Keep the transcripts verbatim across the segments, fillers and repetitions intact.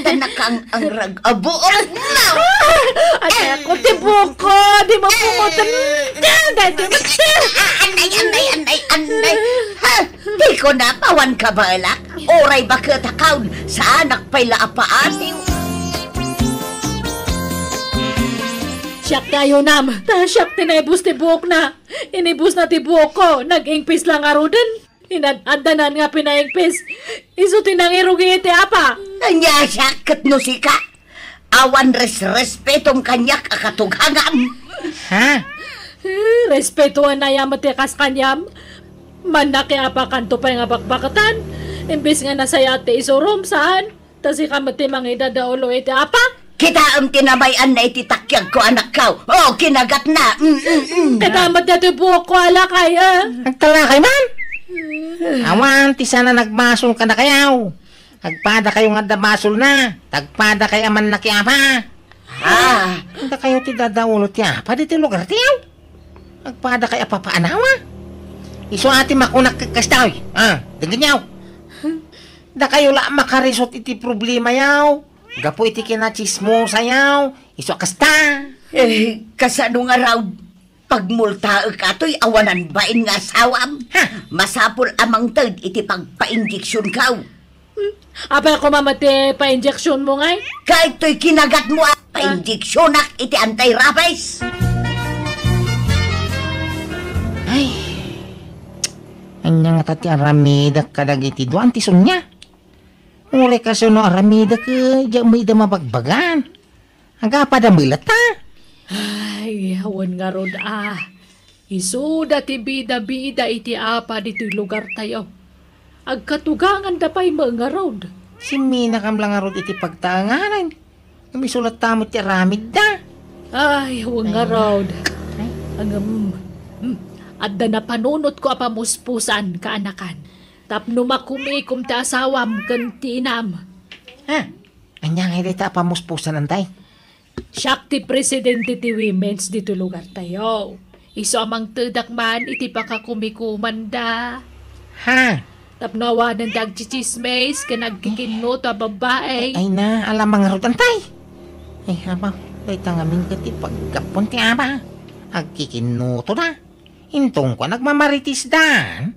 ta nakang-angrag a buokna. Ay, ako ti buokko, di mapungotan. Dati, dati. Anay, anay, anay, anay. Ha? Di ko napawan ka balak. Uray baket a kaon, saanak pay la a paatiw. Siak ti ayunam, ta siak ti naibus ti buokna. Inibusna ti buokko, nag-ingpis la ngaruden. Inad-addanan nga pinaingpis. Isu ti nangirugi iti apa. Ania siak ket no sika? Awan res-respetom kaniak a katugangam. Ha? Eh, respetoan aya met ti kas kaniam. Mannakiapakanto pay nga bakbaketan. Imbes nga nasayaat ti isurom, saan? Ta sika met ti mangidadaulo iti apa? Kitaem ti namay-anna iti takiagko, anakko. O, kinagatna. Mm, mm, mm. Kitaem met datoy buokko a lakay, eh. Agtalakay man? Awan ti saan a nagbasol kadakayo. Agpadakayo nga adda basolna. Tagpadakay a mannakiapa. Ah. Dakayo ti dadaulo ti apa ditoy lugartayo. Agpadakay a papaanawa. Isu a ti makunak ket kastoy. Ah, denggenyo. Dakayo la makarisot iti problemayo. Gapu iti kinatsismosayo, isu a kasta. Eh, kasano ngarud, pagmultaek atoy awanan bain nga asawam? Ha? Masapul a mangted iti pagpainjeksionko. Hmm? Apay koma met ti painjeksionmo ngay? Kaytoy kinagatmo a painjeksionak iti anti-rabies. Ay, ania ngata ti aramidek kadagiti dua, Auntie Sonia? Uray kasano aramidek, eh, diak met ida mabagbagan. Agapada met latta. Ay, awan ngarud a. Isuda ti bida-bida iti apa ditoy lugartayo. Agkatuganganda pay met ngarud. Simminakam la ngarud iti pagtaenganen. Ngem isu latta met ti aramidda. Ay, awan ngarud. Ay. Ngem, hmm, adda napanunotko a pamuspusan, kaanakan. Tapno makumikom ti asawam ken ti inam. Ha? Ania ngay dayta a pamuspusan, Antay? Siak ti presidente ti women's ditoy lugartayo. Isu a mangtedak man iti pakakumikomanda. Ha? Tapno awanen ti agtsitsismis ken agkikinnuto a babbai. Ay na, ala ngarud, Antay. Ay, abaw, dayta ngamin ket ti paggapuan ti ama. Agkikinnutoda. Intongko a nagmamaritisdan.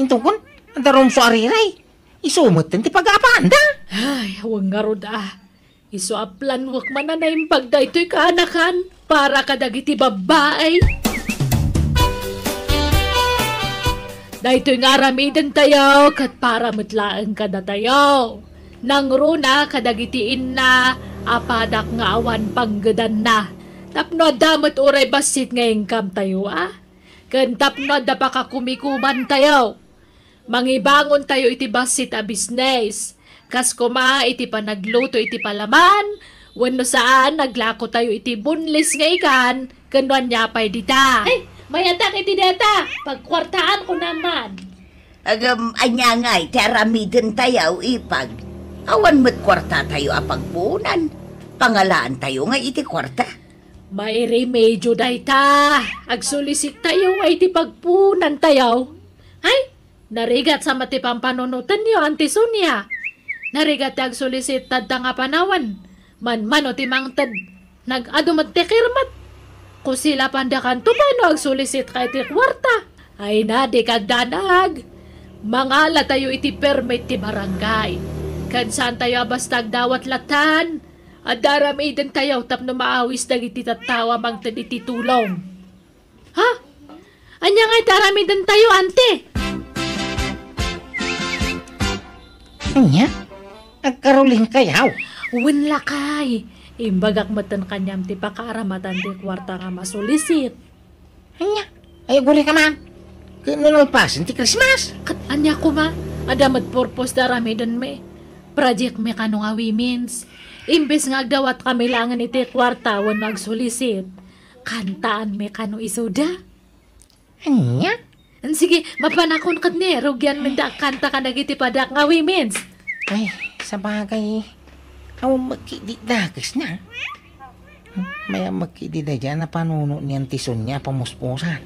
Intongkon, adda rumso a riray. Isu metten ti pagaapaanda. Ay, awan ngarud a. Isu a planuek man a naimbag daytoy kaanakan para kadagiti babbai. Daytoy nga aramidentayo ket para met laeng kadatayo. Nangruna kadagiti inna a padak nga awan panggedanna. Tapno adda met uray bassit nga income tayo, a? Ken tapno adda pakakumikumantayo. Mangibangontayo iti bassit a bisnes. Kas koma iti panagluto iti palaman, wenno saan, naglakotayo iti boneless nga ikan, ken no ania pay dita. Ay, mayatak iti deta. Pagkuartaanko naman. Agam, ania ngay ti aramidentayo, ipag? Awan met kuartatayo a pagpuonan. Pangalaantayo ngay iti kuarta. Mairemedio dayta. Agsolisittayo ngay iti pagpuonantayo. Ay, narigat sa met ti pampanunotenyo, Auntie Sonia. Narigat ti agsolisittadta nga panawen. Manmano ti mangted. Nag-adu met ti kirmet. Kusilapandakanto pay no agsolisitka iti kuarta. Ay na, dika agdanag. Mangalatayo iti permit ti barangay. Ken saantayo a basta agdawat lattan. Adda aramidentayo tapno maawis dagiti tattao a mangted iti tulong. Ha? Ania ngay ti aramidentayo, Auntie? Ania? Agkarulingkayo? Wen lakay. Imbagak metten kaniam ti pakaaramatan ti kuarta nga masolisit. Ania? Ay, agurayka man. Ket no nalpasen ti Christmas? Ket ania koma? Adda met purpose ti aramidenmi. Project mi kano nga women's. Imbes nga agdawatkami laengen iti kuarta wenno agsulisit, kantaanmi kano isuda. Ania? Sige, mapanakon ket ni, rugianmenda a kanta kadagiti padak nga women's. Ay, sabagay, awan met ketdi dakesna. Mayat met ketdi daydiay a napanuno ni Auntie Sonia a pamuspusan.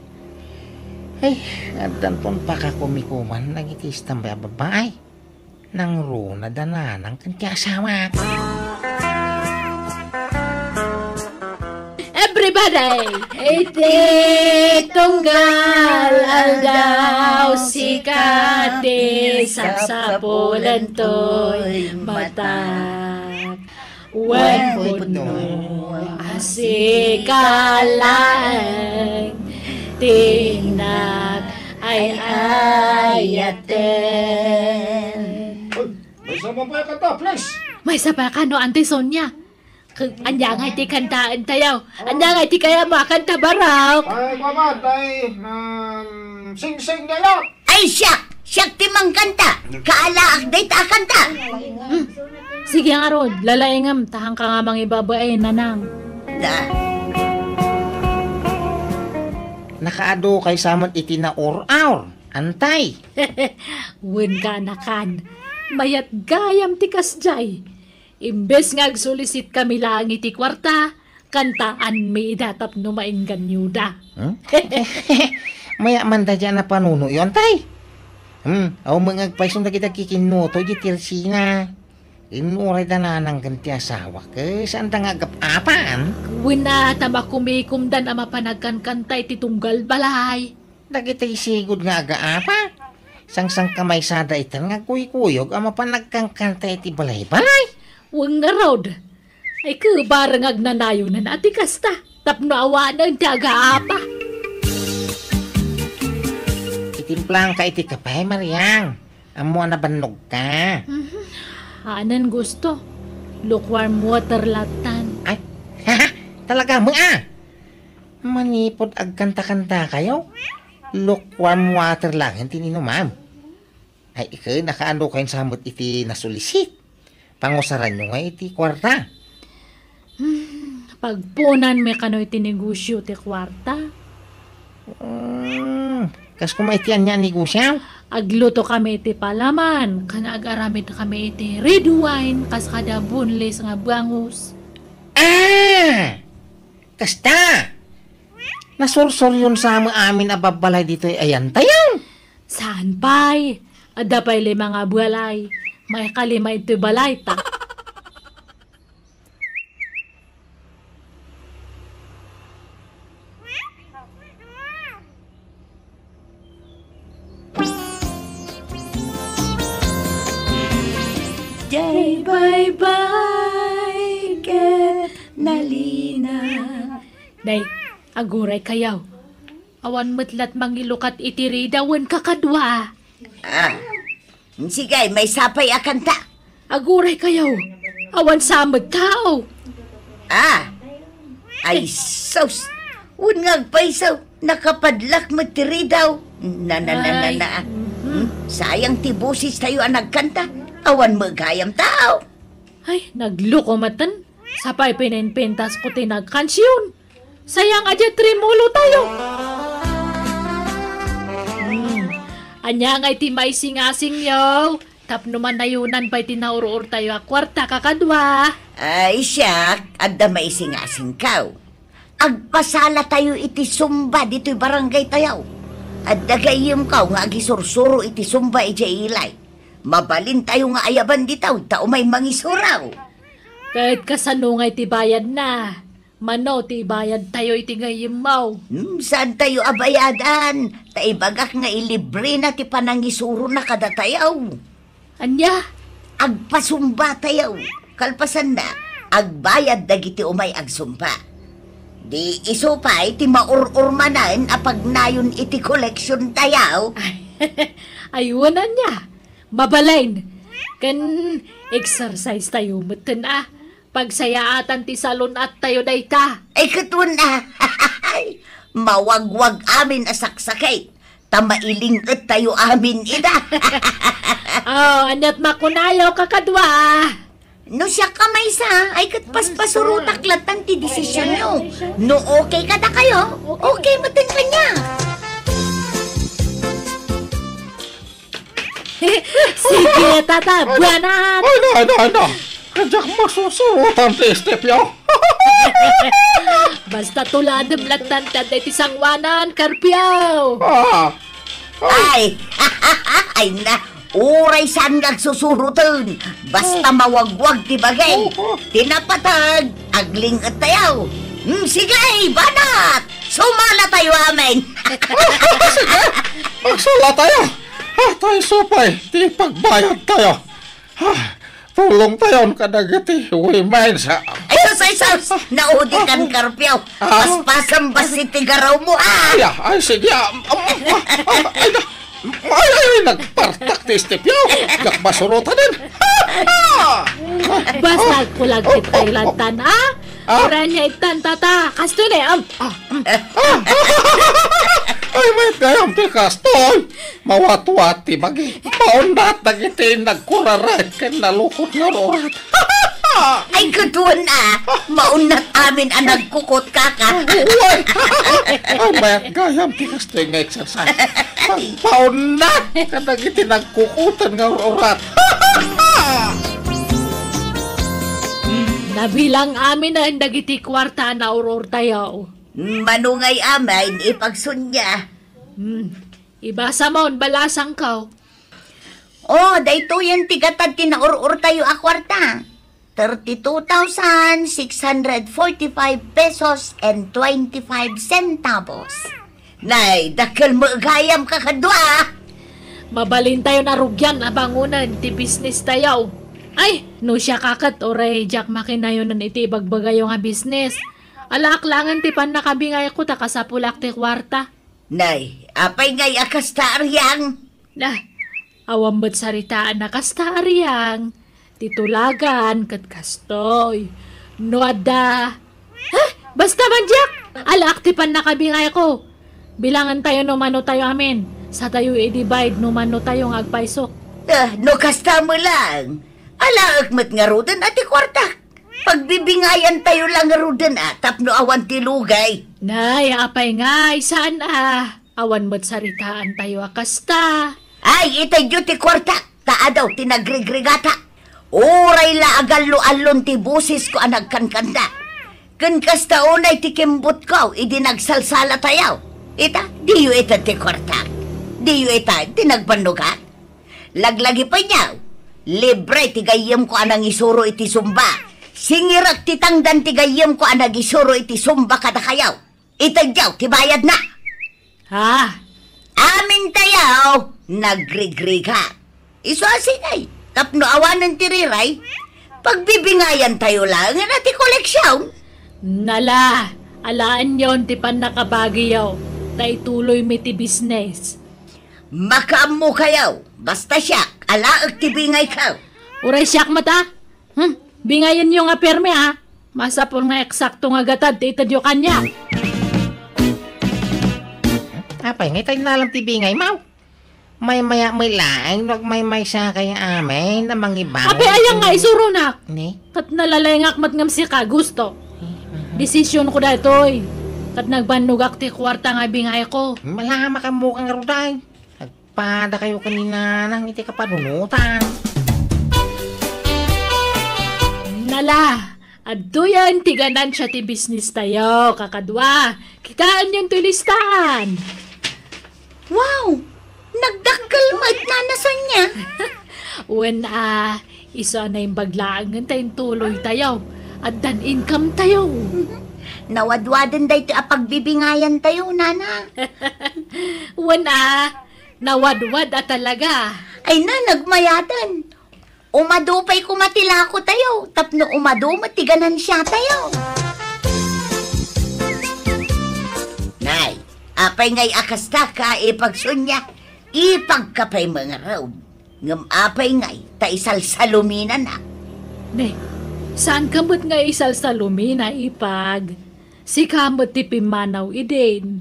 Ay, addanton pakakumikuman dagiti tambay a babbai. Nangruna da nanang ken ti asawak. Everybody! Iti tunggal aldaw, sika ti sapsapulentoy matak. Wen pudno a sika laeng ti innak ay ayaten. Uy, maysa man pay a kanta, please. Maysa pay a kano, Auntie Sonia? K-, ania ngay ti kantaentayo? Ania ngay ti kayatmo a kanta, Barok? Ay, kuaman, tay, um, singsing na lang. Ay, siak! Siak ti mangkanta! Kaalaak dayta a kanta! Hmm. Sige ngarud, lalaingem, ta haanka nga mangibabain, nanang. Da. Nakaadukay sa met iti naur-aur, antay. Wen, kaanakan. Mayat gayam ti kasdiay. Imbes nga agsulisit kami laeng iti kuarta, kantaanmi ida tapno maingganyoda. Hmm? Mayat man daydiay a napanunoyo, antay. Hmm, awan met nga agpayso dagiti agkikinnuto iti tersina. Inno uray da nanang ken ti asawak, eh, saanda nga agap-apan? Wen a, ta makumikomdan a mapan agkankanta iti tunggal balay. Dagiti sigud nga agaapa, sangsangkamaysada ita nga agkuykuyog a mapan agkankanta iti balay-balay. Wen ngarud, ay, kabareng agnanayonan a ti kasta, tapno awanen ti agaapa. Itimplangka iti kape, Mariang. Ammo a nabannogka. Mhm. Anen gusto. Lukewarm water lattan. Ay, talaga met a. Manipud agkanta-kantakayo, lukewarm water laeng ti inumam. Ay, ket nakaanokayon sa met iti nasulisit. Pangusaranyo nga iti kuarta. Hmm, pagpunanmi kano iti negosio ti kuarta. Hmm, kas koma iti ania a negosio? Agluto kami iti palaman, ken agaramid kami iti red wine, kas kada boneless nga bangus. Ah! Kasta! Nasursuryon sa met amin a babbalay ditoy ayantayo? Saan pay? Adda pay lima nga balay. Maikalima itoy balayta. Jay baybay ket nalina. Nay, aguraykayo. Awan met lat' mangilukat iti ridaw wen kakadua. Ah, sige, maysa pay a kanta. Aguraykayo. Awan sa met tao. Ah, ay sus. Wen nga agpayso, nakapadlak met ti ridaw. Na, na, na, na, Ay. na. Mhm. Hmm? Sayang ti boses tayo a nagkanta. Awan met gayam tao. Ay, nagloko maten. Sapay pininpintas ko ti nagkansion. Sayang a diay trimulo tayo. Hmm. Ania nga iti maisingasingyo? Tapno manayonan pay ti naur-or tayo a kuarta, kakadua. Ay, siak, adda maisingasingkaw. Agpasala tayo iti Zumba ditoy barangay tayo. Adda gayyemkaw nga agisursuro iti Zumba idiay ilay. Mabalin tayo nga ayaban ditoy ta umay mangisuro. Ket kasano nga iti bayadna? Mano ti ibayad tayo iti gayyemmo? Hmm, saan tayo a bayadan? Ta ibagak nga ilibre na ti panangisurona kadatayo. Ania? Agpasumba tayo. Kalpasanna, agbayad dagiti umay agsumba. Di isu pay ti maur-ur manen a pagnayon iti koleksion tayo. Ay, wen ania? Mabalin. Ken exercise tayo metten a. Pagsayaatan ti salun-at tayo dayta. Ay, ket wen a. Mawagwag amin a saksakit. Ta mailing-et tayo amin ida. Oh, aniat makunayo, kakadua? No siak a maysa, ay ket paspasurotak lattan ti desisionyo. No okay kadakayo, okay metten kaniak. Sige, tata, buwanan! Ay, na, na, na. Kadiak masusurotan ti stepyo. Basta tuladem lattan ti adda iti sanguanan, Karpio. Ah. Ay. Ay, na. Uray saan nga agsusuroten, basta mawagwag ti bagi. Oo. Ti napateg, agling-ettayo. Mm, sige, banat! Sumalatayo amin! Sige, magsalatayo. Ah, tay supay, ti pagbayadtayo. Ah, tulongtayon kadagiti women sa... Ay, sus, ay, sus! Naudikan, Karpio. Ah. Paspasam basi ti garawmo, ah! Ay, ah, ay, sige, ah, um, ah, ah, ay, na, ay, ay, ay, nagpartak ti istipyo. Diak masurotanen. Basta agkulag ti Thailand tan, ah? Ah? Urania ittan, tata. Kastoy ne, um, ah, um. Ay, mayat gayam ti kastoy. Mawatwat ti bagi. Maundat dagiti nagkurarat ken nalukot nga ur-urat. Ay, kuduan, ah. Maunnat amin a nagkukot, kaka. Uy! Ay, mayat gayam ti kastoy nga exercise. Pagpaunat kadagiti nagkukutan nga ur-urat. Nabilang amin a dagiti kuarta a naur-urtayo. Mano ngay amin, ipagsunia. Hmm. Ibasamon, balasangko. Oh, daytoyen ti gatad ti naur-urtayo a kuarta. Thirty-two thousand six hundred forty-five pesos and twenty-five centavos. Nay, dakkel met gayam, kakadua. Mabalintayon a rugian a bangonen ti business tayo. Ay, no siak a ket, uray diak makinayonen iti ibagbagayo nga business. Alaak laengen ti pannakabingayko ta kasapulak ti kuarta. Nay, apay ngay a kasta, Ariang? Na, awan met saritaan a kasta, Ariang. Ti tulagan ket kastoy. No adda, ha? Basta man diak! Alaak ti pannakabingayko. Bilangentayo no mano tayo amin. Satayo i-divide no mano tayo nga agpaysok. Ah, no kasta met laeng, alaek met ngaruden a ti kuartak. Pagbibingayan tayo lang ngaruden a tapno awan ti lugay. Nay, apay ngay, saan a? Awan met saritaan tayo a kasta. Ay, itedyo ti kuartak, ta adu ti nagrigrigata. Uray la agallo-allon ti bosesko a nagkankanta. Ken kasta unay ti kimbutko idi nagsalsala tayo. Ita, diyo ited ti kuartak. Diyo ita ti nagbannogak. Laglagi pay niya, libre ti gayyemko a nangisuro iti Zumba. Singirek ti tangdan ti gayyemko a nagisuro iti Zumba kadakayo. Itedyo ti bayadna. Ha? Amin tayo, nagrigrika. Isu a sige, tapno awanen ti riray, pagbibingayan tayo laengen a ti koleksion. Nala, alaenyon ti pannakabagiyo, ta ituloy mi ti business. Makaammo kayo, basta siak, alaek ti bingay kayo. Uray siak met a? Hmm, bingayenyo nga permi, ha? Masapul nga eksakto nga gatad ti itedyo kaniak. Apay, nga itay na lang ti bingay, maw? Maymaya met laeng, no agmaymaysa kayo amin, na mangibaw. Apay, ayang nga isuronak. Ni? Ket nalalengak met ngem sika, gusto. Desisyon ko daytoy. Ket nagbannogak ti kuarta nga bingay ko. Malama ka mo kang ruday. Nagpada kayo kanina nang iti kapanunutan. Nala, adtoyan ti ganansya ti business tayo, kakadua. Kitaenyon ti listahan. Wow! Nagdakkel met, Nana Sonia. Wen a, isu a naimbag laengen ta intuloy tayo. Addan income tayo. Nawadwaden daytoy a pagbibingayan tayo, Nana. Wen a, nawadwad a talaga. Ay na, nagmayaten. Umadu pay koma ti lako tayo, tapno umadu met ti ganansya tayo. Nay, apay ngay a kasta ka, ipagsunya? Ipagka pay mangarud. Ngem apay ngay ta isalsaluminanak? Ne, saan ka met nga isalsalumina, ipag? Sika met ti pimmanaw idin.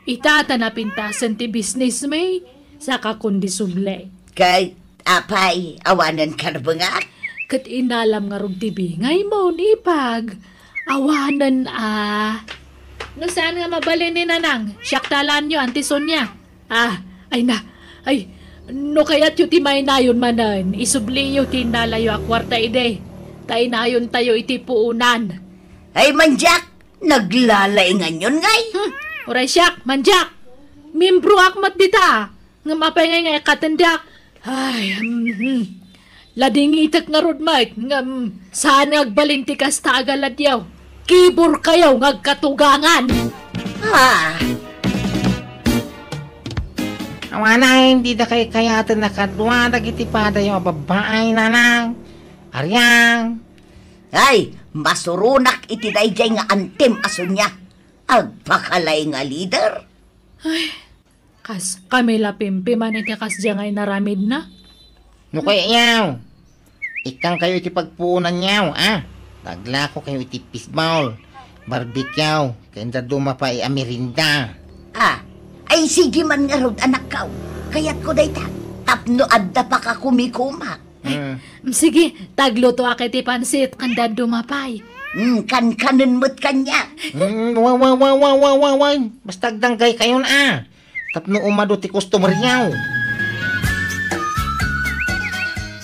Ita ta napintasen ti business mi, saka kundi subli. Ket apay, awanen karbengak? Ket inalam ngarud ti bingaymo, ipag. Awanen a. No saan nga mabalin ni Nanang, siak ta alaenyo, Auntie Sonia. Ah, ay na. Ay, no kayatyo ti mainayon manen, isubliyo ti innalayo a kuarta idi. Ta inayontayo iti puonan. Ay, mandiak, naglalainganyon ngay? Hmm, uray siak, mandiak. Miembroak met dita. Ngem apay ngay nga ikkatendak? Ay, mhm. Ladingitek ngarud met, ngem saan nga agbalin ti kasta a galadiaw. Kibor kayo nga agkatugangan. Ah! Awanay, dida kay kayaten a kadua dagiti padayo a babbai, nanang. Ariang. Ay, masuronak iti daydiay nga antim a sunia. Agpakalay nga leader. Ay, kas kami la pimpiman iti kasdiay nga inaramidna. No kayatyo, ikkankayo iti pagpuonanyo, a? Paglako kayo iti fishball, barbecue, ken dadduma pay a merienda. Ah, ay sige man ngarud, anakko. Kayatko dayta, tapno adda pakakumikumak. Ay, mm, sige, taglutoak iti pansit, ken dadduma pay. Mm, kankanen met kaniak. Mm, wa, wa, wa. Basta agdanggaykayon, a. Tapno umadu ti customeryo.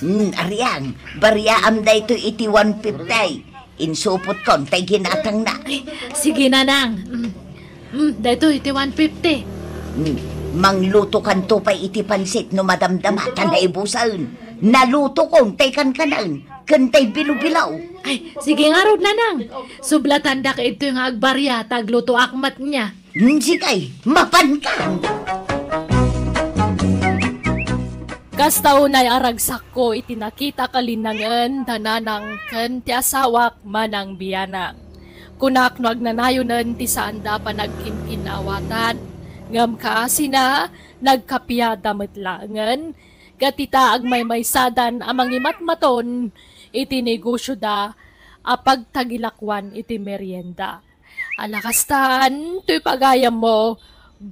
Mm, Ariang, bariaam daytoy iti one fifty. Insupotkon tay ginatangna. Ay, sige, nanang. Mm. Mm, daytoy iti one fifty. Mm. Manglutokanto pay iti pansit no madamdama ta naibusen. Nalutokon tay kankanen, ken tay bilo-bilo. Ay, sige ngarud, nanang. Sublatandak ito nga agbaria, taglutoak met nia. Mm, sige, mapanka. Kasta unay a ragsakko iti nakitak a linnangen da nanang ken ti asawak manang bianang. Kunak no agnanayonen ti saanda a panagkinkinawatan, ngem kaasina, nagkapiada met laengen, ket ita agmaymaysadan a mangimatmaton iti negosioda a pagtagilakuan iti merienda. Ala kastan, toy pagayammo,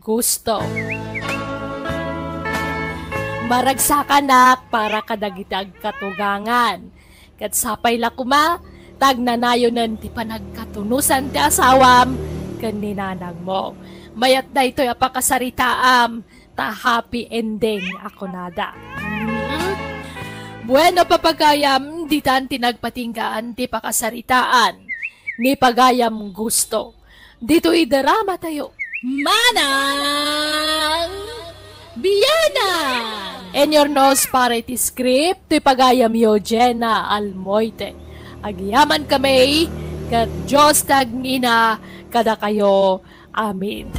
gusto. Maragsakanak para kadagiti agkatugangan. Ket sapay la koma, ta agnanayonen ti panagkatunosan ti asawam ken ni nanangmo. Mayat daytoy a pakasaritaam, ta happy ending a kunada. Mm. Bueno, papagayam, ditan ti nagpatinggaan ti pakasaritaan ni pagayam gusto. Ditoy drama tayo. Manang Bianang! In your nose para iti script, ti pagayam yo, Jenna Almoite. Agyaman kami, ket Dios ti agngina kadakayo. Amen.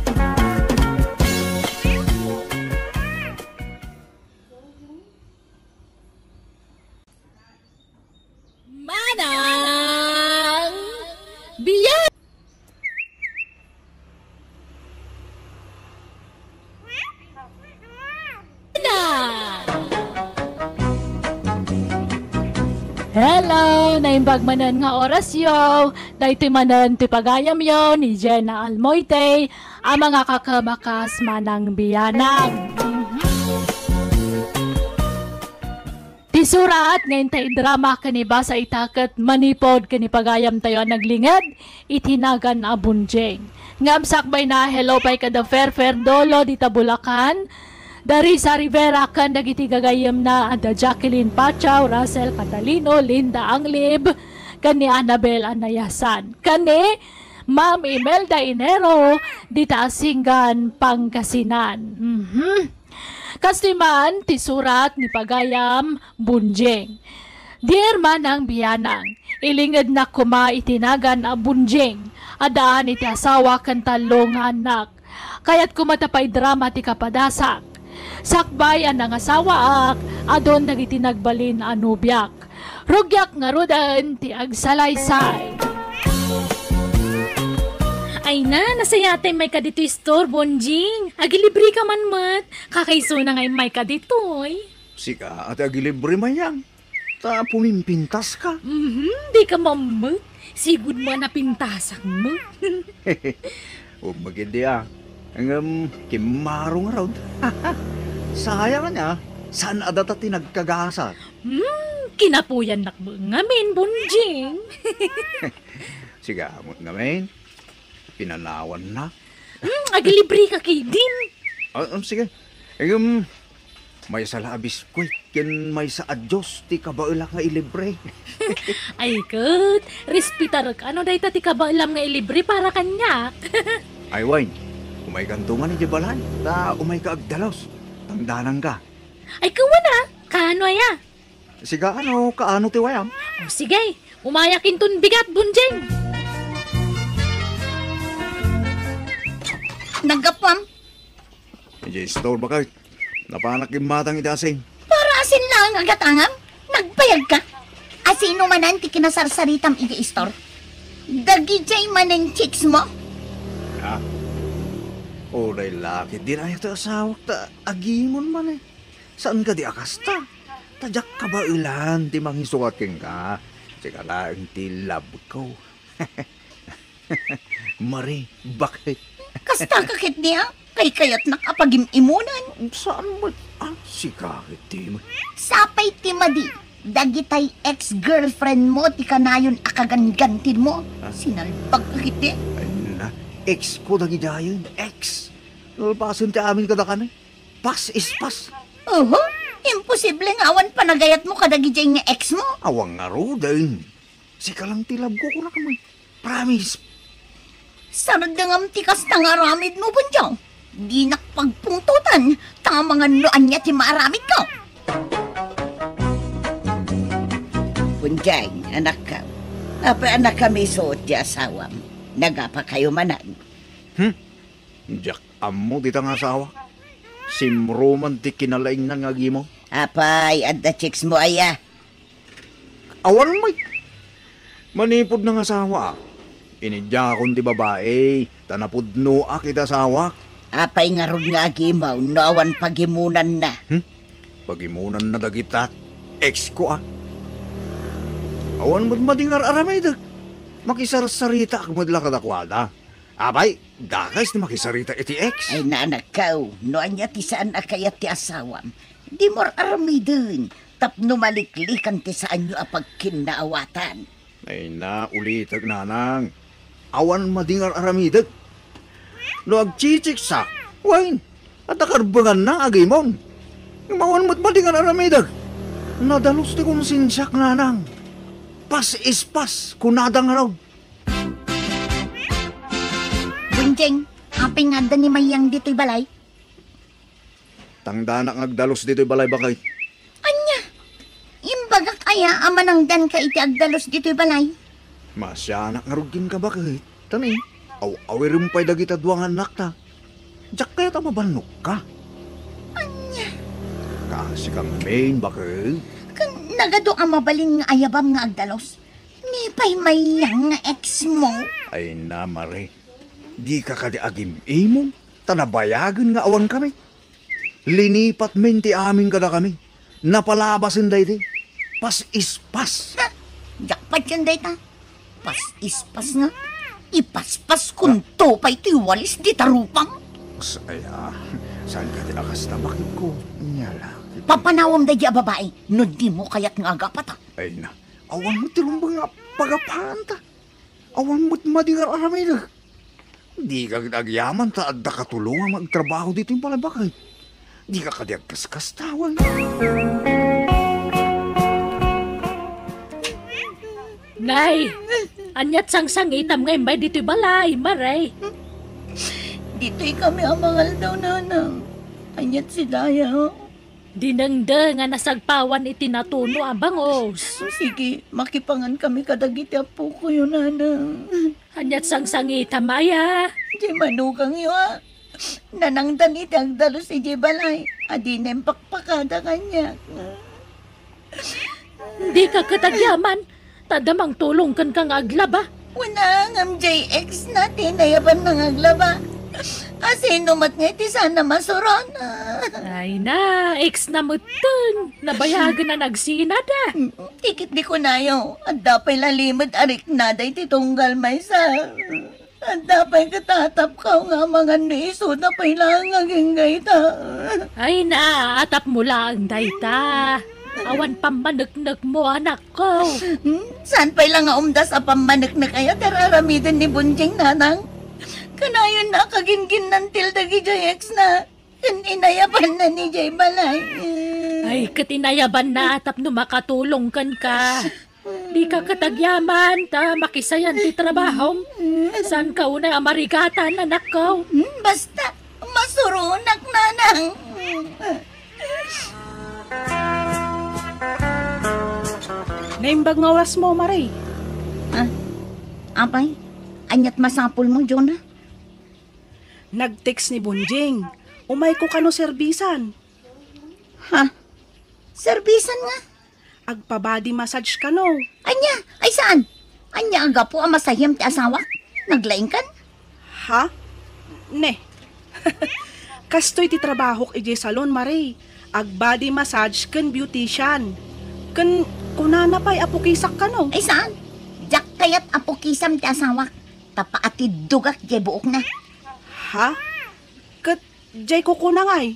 Manang Bianang! Hello! Naimbag manen nga orasyo. Daytoy manen ti pagayamyo ni Jenna Almoite a mangakakamakas manang Bianang. Ti surat nga intay drama ken ibasa ita ket manipud ken ipagayamtayo a naglinged iti nagan a Bunjing. Ngem sakbayna, hello pay kada Fair Fair Dolo dita Bulacan, da Risa Rivera ken dagiti gagayyemna a da Jacqueline Pachaw, Russell Catalino, Linda Anglib, ken ni Annabel Anayasan, ken ni Ma'am Imelda Inero dita Asingan, Pangasinan. Mhm. Kastoy man ti surat ni pagayam Bunjing. Dear Manang Bianang, ilingednak koma iti nagan a Bunjing, addaan iti asawa ken tallo nga annak. Kayatko met a paidrama ti kapadasak. Sakbay a nangasawaak, adun dagiti nagbalin a nobiak. Rugiak ngaruden ti agsalaysay. Ay na, nasayatay mayka ditoy store, Bonjing. Agilibre ka man met. Kakaisuna nga immay ka ditoy. Sika, ati agilibre, Mayang. Ta pumimpintas ka. Mhm, di ka mammet. Sigud mo a napintasak mo. Ug magidi a. Ngem kimmaro ngarud. Sayang ania, saan a data ti nagkagasat. Hmm, kinapuyannak met ngamin, Bonjing. Siga met ngamin, pinanawannak. Hmm, agilibre ka ketdin. Ah, um, sige. Ngem, maysa la a biskuit ken maysa a juice ti kabaelak nga ilibre. Ay, ket, respetarek no dayta ti kabaelam nga ilibre para kaniak. Ay, Wine, umaykanto man idiay balay, ta umayka agdalus. Tangdananka. Ay, kawana, Ano aya? Sika, ano, kaano ti wayam? O, sige, umayak inton bigat, Bonjeng. Naggapuam? Idiay istor, baket. Napanak immatang iti asin. Para asin laeng a gatangam? Nagbayag ka? Asino manen ti kinasarsaritam idiay istor? Dagidiay manen chicks mo? Ah. Uray la ket dinayaw ti asawak ta agimon manen. Saan kadi a kasta? Ta diak kabaelan ti mangisukat kenka. Sika laeng ti love ko. Mare, baket. Kasta ka ketdi a? Kaykayatnak a pagim-imunan. Saan met? Ah, sika ketdi met. Sapay ti madi, dagitay ex-girlfriend mo ti kanayon a kaganggantin mo. Ah. Sinalbag ka ketdi. Ay na, ex ko dagidiayen, ex. Nalpasen ti amin kadakami. Pas is pas. Oho, imposible nga awan panagayat mo kadagidiay nga ex mo. Awan ngaruden. Sika lang ti love ko, kunak man. Promise. Sardengam ti kasta nga aramid mo, Bonjang. Dinak pagpungtotan, ta amangan no ania ti maaramid ko. Bonjang, anakko. Apay, anak, kami suot ti asawam. Nagapa kayo manen. Hmm? Diak ammo dita nga asawa. Simro man ti kinalaingnan nga agimo. Apay, adda chicks mo aya? Awan met. Manipud nangasawa, inidiakon ti babai, ta napudnoak iti asawak. Apay ngarud nga agimo no awan pagimunanna? Hmm? Pagimunanna dagita ex ko, a? Awan met madi nga ar-aramidek. Makisarsaritaak met la kadakuada. Apay, dakes ti makisarita iti ex. Ay, nanakkaw, no ania ti saan a kayat ti asawam, dimo ar-aramiden tapno maliklikan ti saanyo a pagkinnaawatan. Ay na, ulitek, nanang. Awan madi nga ar-aramidek. No agchitsiksak, wen, adda karbenganna agimon. Ngem awan met madi nga ar-aramidek. Nadalus ti konsensiak, nanang. Pas is pas, kunada ngarud. Bonjeng, apay nga adda ni Mayang ditoy balay? Tangdanak nga agdalus ditoy balay, baket. Ania? Imbagak aya a manangdanka iti agdalus ditoy balay? Maasianak ngarud kenka, baket. Tani, aw-awirem pay dagita dua nga annakta. Diak kayat a mabannogka. Ania? Kaasi kami, baket. Ken nagadu a mabalin nga ayabam nga agdalus? Ni pay Mayang nga ex mo? Ay na, Mare. Dika kadi agim-imon, ta nabayagen nga awan kami. Linipat men ti amin kadakami. Napalabasen daydi. Pas-ispas. Ha? Diak patien dayta. Pas-ispas nga. Ipaspas kunto pay ti walis dita rupam. Sa-, ay, ah, saan kadi a kasta, baket ko? Nia la. Papanawem daydi a babai, no dimo kayat nga agapata. Ay na, awan met ti rumbeng nga pagapanta. Awan met madi nga ar-aramidek. Dika kadi agyaman ta adda katulongam nga agtrabaho ditoy balay, baket. Dika kadi agkaskastawan. Nay, aniat sangsangitam nga immay ditoy balay, Mare? Ditoy kami a mangaldaw, nanang. Aniat si Daya? Dinengdeng a nasagpawan iti natuno a bangus. Sige, makipangan kami kadagiti appokoyo, nanang. Aniat sangsangitam aya? Di manukangyo, a. Nanangdan iti agdalus idiay balay. Adinen pakpakada kaniak. Dika ket agyaman, ta adda mangtulong kenka nga aglaba. Kuna ngem diay ex na ti nayabanna nga aglaba. Asino met ngay ti saan a masuron? Ay na, ex na metten. Nabayagen a nagsinada. Ti ket di kunayo, adda pay la limed a riknada iti tunggal maysa. Adda pay ket atapkaw nga amangan no isuda pay laeng agingga ita. Ay na, atapmo laeng dayta. Awan pammaneknekmo, anakko. Hmm? Saan pay la nga umdas a pammaneknek aya ti ar-aramiden ni Bonjing, nanang? Kanayon a kaginginnantil dagidiay ex na. Ken inayabanna idiay balay. Ay, ket inayabanna tapno makatulong kenka. Dika ket agyaman, ta makisayan ti trabahom. Saanka unay a marigatan, anakko. Hmm, basta, masuronak, nanang. Naimbag nga orasmo, Mare. Ah, apay, ania't masapulmo, Jonah? Nag-text ni Bonjing. Umayko kano serbisan. Ha? Serbisan nga? Agpa-body massage kano. Ania? Ay, saan? Ania a gapu a masahim ti asawak? Naglaingkan? Ha? Ne. Kastoy ti trabahok idiay salon, Mare. Ag-body massage ken beautician. Ken kunana pay a pukisak kano. Ay, saan? Diak kayat a pukisam ti asawak. Ta paatiddogak diay buokna. Ha? Ket diay kukuna ngay?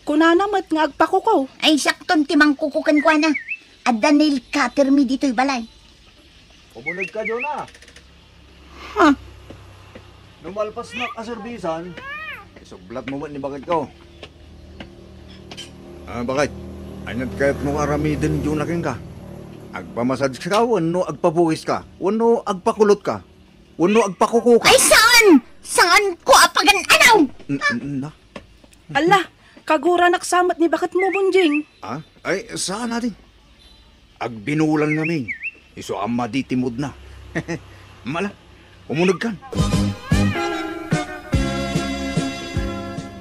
Kunana met nga agpakuko. Ay, siakton ti mangkuko kenkuana. Adda nail cutter mi ditoy balay. Umuneg ka, Jonah. Ha? No malpasnak a serbisan, isublatmo met ni baketko. Ah, baket, ania't kayatmo nga aramiden, Jonah, kenka? Agpamassage ka wenno agpabukiska wenno agpakulot ka? Wenno agpakuko ka? Ay, saan? Saan ko a pagan-anaw? N-, n-, na? Alla, kaguranak sa met ni baketmo, Bonjing. Ah? Ay, saan a din? Agbinulan ngamin. Isu a madi ti moodna. Mala, umuneg kan.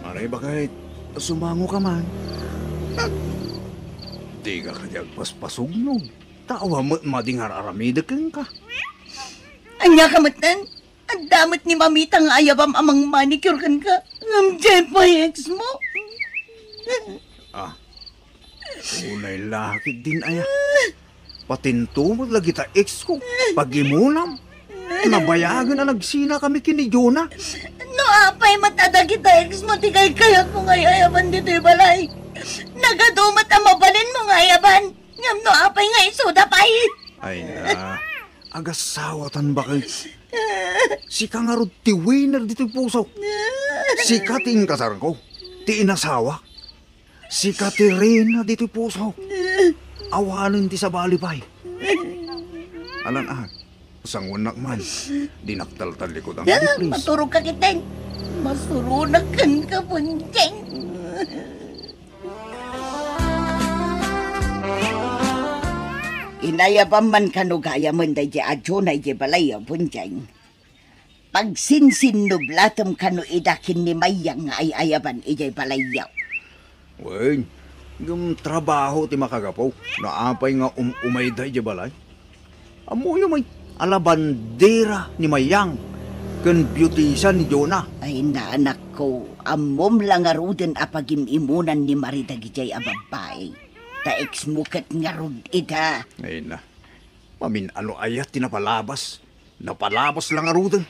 Mare, baket, sumango ka man. Dika kadi agpaspasugnog. Ta awan met madi nga ar-aramidek kenka. Ania ka metten? Adda met ni mamita nga ayabam a mangmanicure kenka. Ngem diay pay ex mo. Ah, unay la ketdin aya. Patinto met dagita ex ko. Pagimonam. Nabayagen a nagsina kami ken ni Jonah. No apay met a dagita ex mo ti kaykayatmo nga ay-ayaban ditoy balay. Nagadu met a mabalinmo nga ayaban. Ngem no apay nga isuda pay? Ay na, agasawatan baket. Sika ngarud ti winner ditoy puso. Sika ti inkasarko, ti inasawa. Sika ti reyna ditoy puso. Awanen ti sabali pay. Alan a, sanguennak man. Dinak taltallikod ang Yan, please. Maturog ka kiten. Masuronak kenka, Bunjeng. Inayabam man kano gayamen daydiay a Jonah idiay balayyo, Bunjeng. Pagsinsinnublatem kano ida ken ni Mayang nga ay-ayaban idiay balayyo. Wen, ngem trabaho ti makagapu. No apay nga um-umayda idiay balay? Ammoyo met a labandera ni Mayang ken beautician ni Jonah. Ay, na, anakko, ammom la ngaruden a pagim-imonan ni Mari dagidiay a babbai. Ta ex mo ket ngarud ida. Ay na, mamin-ano aya ti napalabas? Napalabas la ngaruden.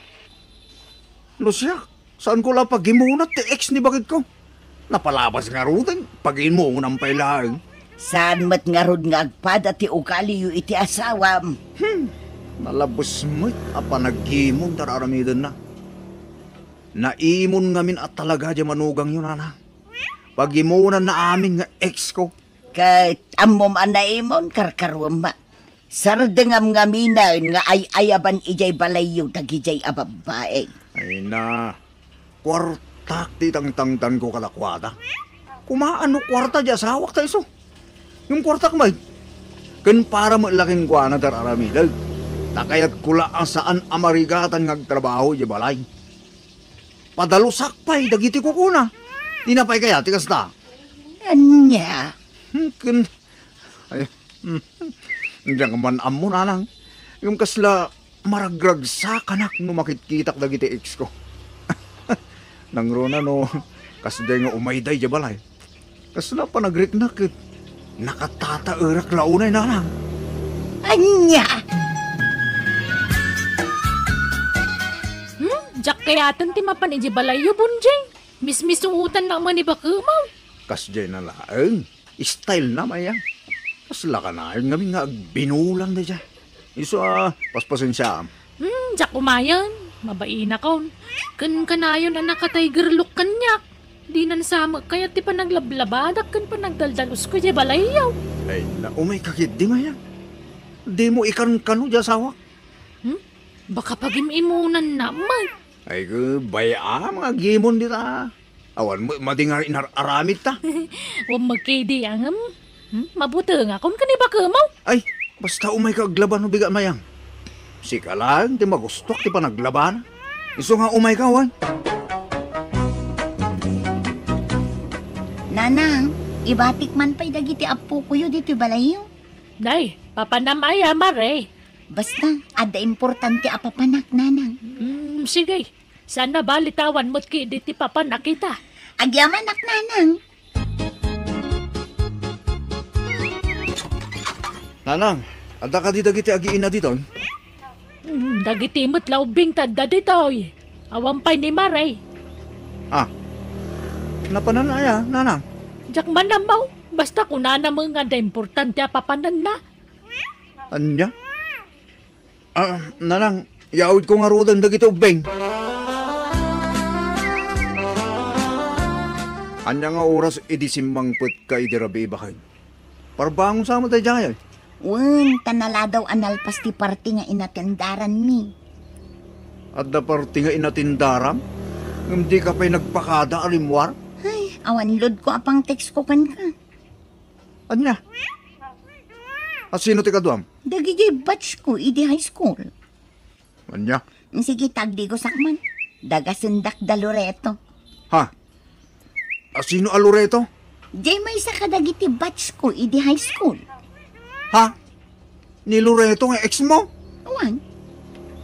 No siak, saanko la pagimona ti ex ni baketko. Napalabas ngaruden, pagimonam pay laeng. Saan met ngarud nga agpada ti ugaliyo iti asawam? Hmm, nalabes met a panagimon ti ar-aramidenna. Naimon ngamin a talaga diay manugangyo, nana. Pagimonanna amin nga ex ko. Ket ammom a naimon, karkaruem met. Sardengam ngaminen nga ay-ayaban idiay balayyo dagidiay a babbai. Ay na, kuartak ti itangtangtanko kadakuada. Kumaan no kuarta diay asawak ta isu. Ngem kuartak met, ken para met la kenkuana ti ar-aramidek. Ta kayatko la a saan a marigatan nga agtrabaho idiay balay. Padalusak pay dagiti kukuna. Dina pay kayat ti kasta? Ania? Hmm, ken, ay, hmm, diak man ammo, nanang. Ngem kasla maragragsakanak no makitkitak dagiti ex ko. Nangruna no, kasdiay nga umayda idiay balay. Kasla panagriknak ket nakatataerak la unay, nanang. Ania? Hmm? Diak kayaten ti mapan idiay balayyo, Bunjing. Mismisuotan la man ni bakemaw. Kasdiay na laeng. Style na, Mayang. Kasla kanayon ngamin nga agbinulan daydiay. Isu a, paspasensiaam. Hmm, diak umayen. Mabainak. Ken kanayon a naka-tiger look kaniak. Dinan sa met kayat ti panaglablabadak ken panagdaldalusko idiay balayyo. Ay, na, umayka ketdi, Mayang. Dimo ikankano diay asawak. Hmm? Baka pagim-imonanna met. Ay, ke, bay-am nga agimon dita. Awan met madi nga inar-aramid ta. Wen met ketdi, ngem. Hmm? Mabutengakon ken ni bakemaw. Ay, Basta umayka aglaba no bigat mayam. Sika laeng ti magustuak ti panaglabana. Isu nga umayka, wen. Nanang, ibatik man pay dagiti appokoyo ditoy balayyo. Nay, papanam aya, Mare? Basta, adda importante a papanak, Nanang. Mm, sige. Saan a bali ta awan met ketdi ti papanak ita? Agyamanak, Nanang. Nanang, adda kadi dagiti agiina ditoy? Mm, dagiti met la ubbing ti adda ditoy. Awan pay ni Mare. Ah, napanan aya, Nanang? Diak man ammo. Basta kunana met nga adda importante a papananna. Ania? Ah, Nanang, yaawidko ngaruden dagiti ubbing. Ania nga oras idi simmangpetka idi rabii, baket? Parbangon sa met daydiay. Wen, ta naladaw a nalpas ti parti nga inatendaranmi. Adda parti nga inatendaram? Ngem dika pay nagpakada a rimmuar? Ay, awan loadko a pang-textko kenka. Ania? A, sino ti kaduam? Dagiti batchko idi high school. Ania? Sige, tagdigosak man. Dagasendak da Loreto. Ha? A, sino a Loreto? Diay maysa kadagiti batchko idi high school. Ha? Ni Loreto nga ex mo? Wen.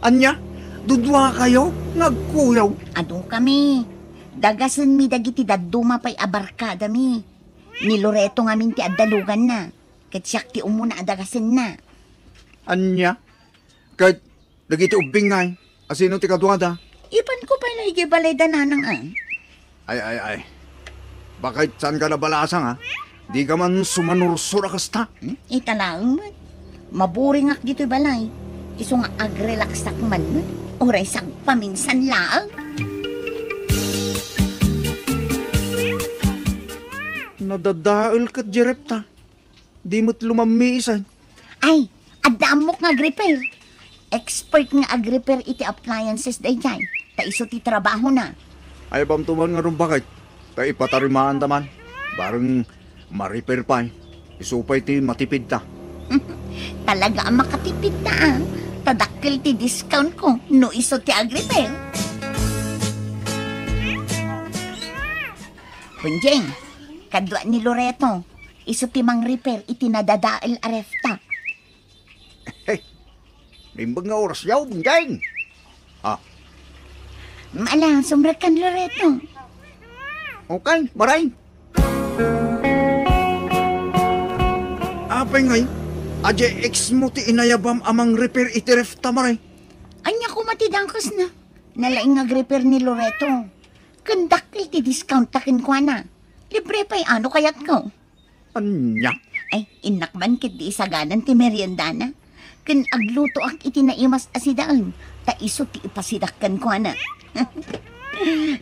Ania? Duduakayo nga agkuyog? Adu kami. Dagasenmi dagiti dadduma pay a barkadami. Ni Loreto ngamin ti adda luganna, ket siak ti umuna a dagasenna. Ania? Ket dagiti ubbing ngay, a sino ti kaduada? Ipanko pay la idiay balay da Nanang, a. Ay, ay, ay. Baket, saanka nabalasang, a? Dika man sumanursor a kasta. Hmm? Ita laeng met. Maburingak ditoy balay. Isu nga agrelaksak man met. Uray sagpaminsan laeng. Nadadael ket di repta. Di met lumammiisan. Ay, adda ammok nga agrepair. Expert nga agrepair iti appliances daydiay. Ta isu ti trabahona. Ay, bamtuman nga rumbakit. Ta ipatarimaanta man. Bareng ma-repair pay. Isu pay ti matipidta. Talaga a makatipidta, a. Ta dakkel ti discount ko no isu ti agrepair. Bunjeng, kadua ni Loreto, isu ti mangrepair iti nadadael a refta. Hey, naimbag nga oras yaw, Bunjeng. Ah. Ala, sumrekkan, Loreto. Okay, maray. Apay ngay, adiay ex mo ti inayabam a mangrepair iti refta, maray? Ania koma ti dakesna? Nalaing nga agrepair ni Loreto. Ken dakkel ti discount ta kenkuana. Libre pay, ano kayatko? Ania? Ay, innak man ketdi isaganan ti meriendana. Ken aglutoak iti naimas a sidaen, ta isu ti ipasidak kenkuana.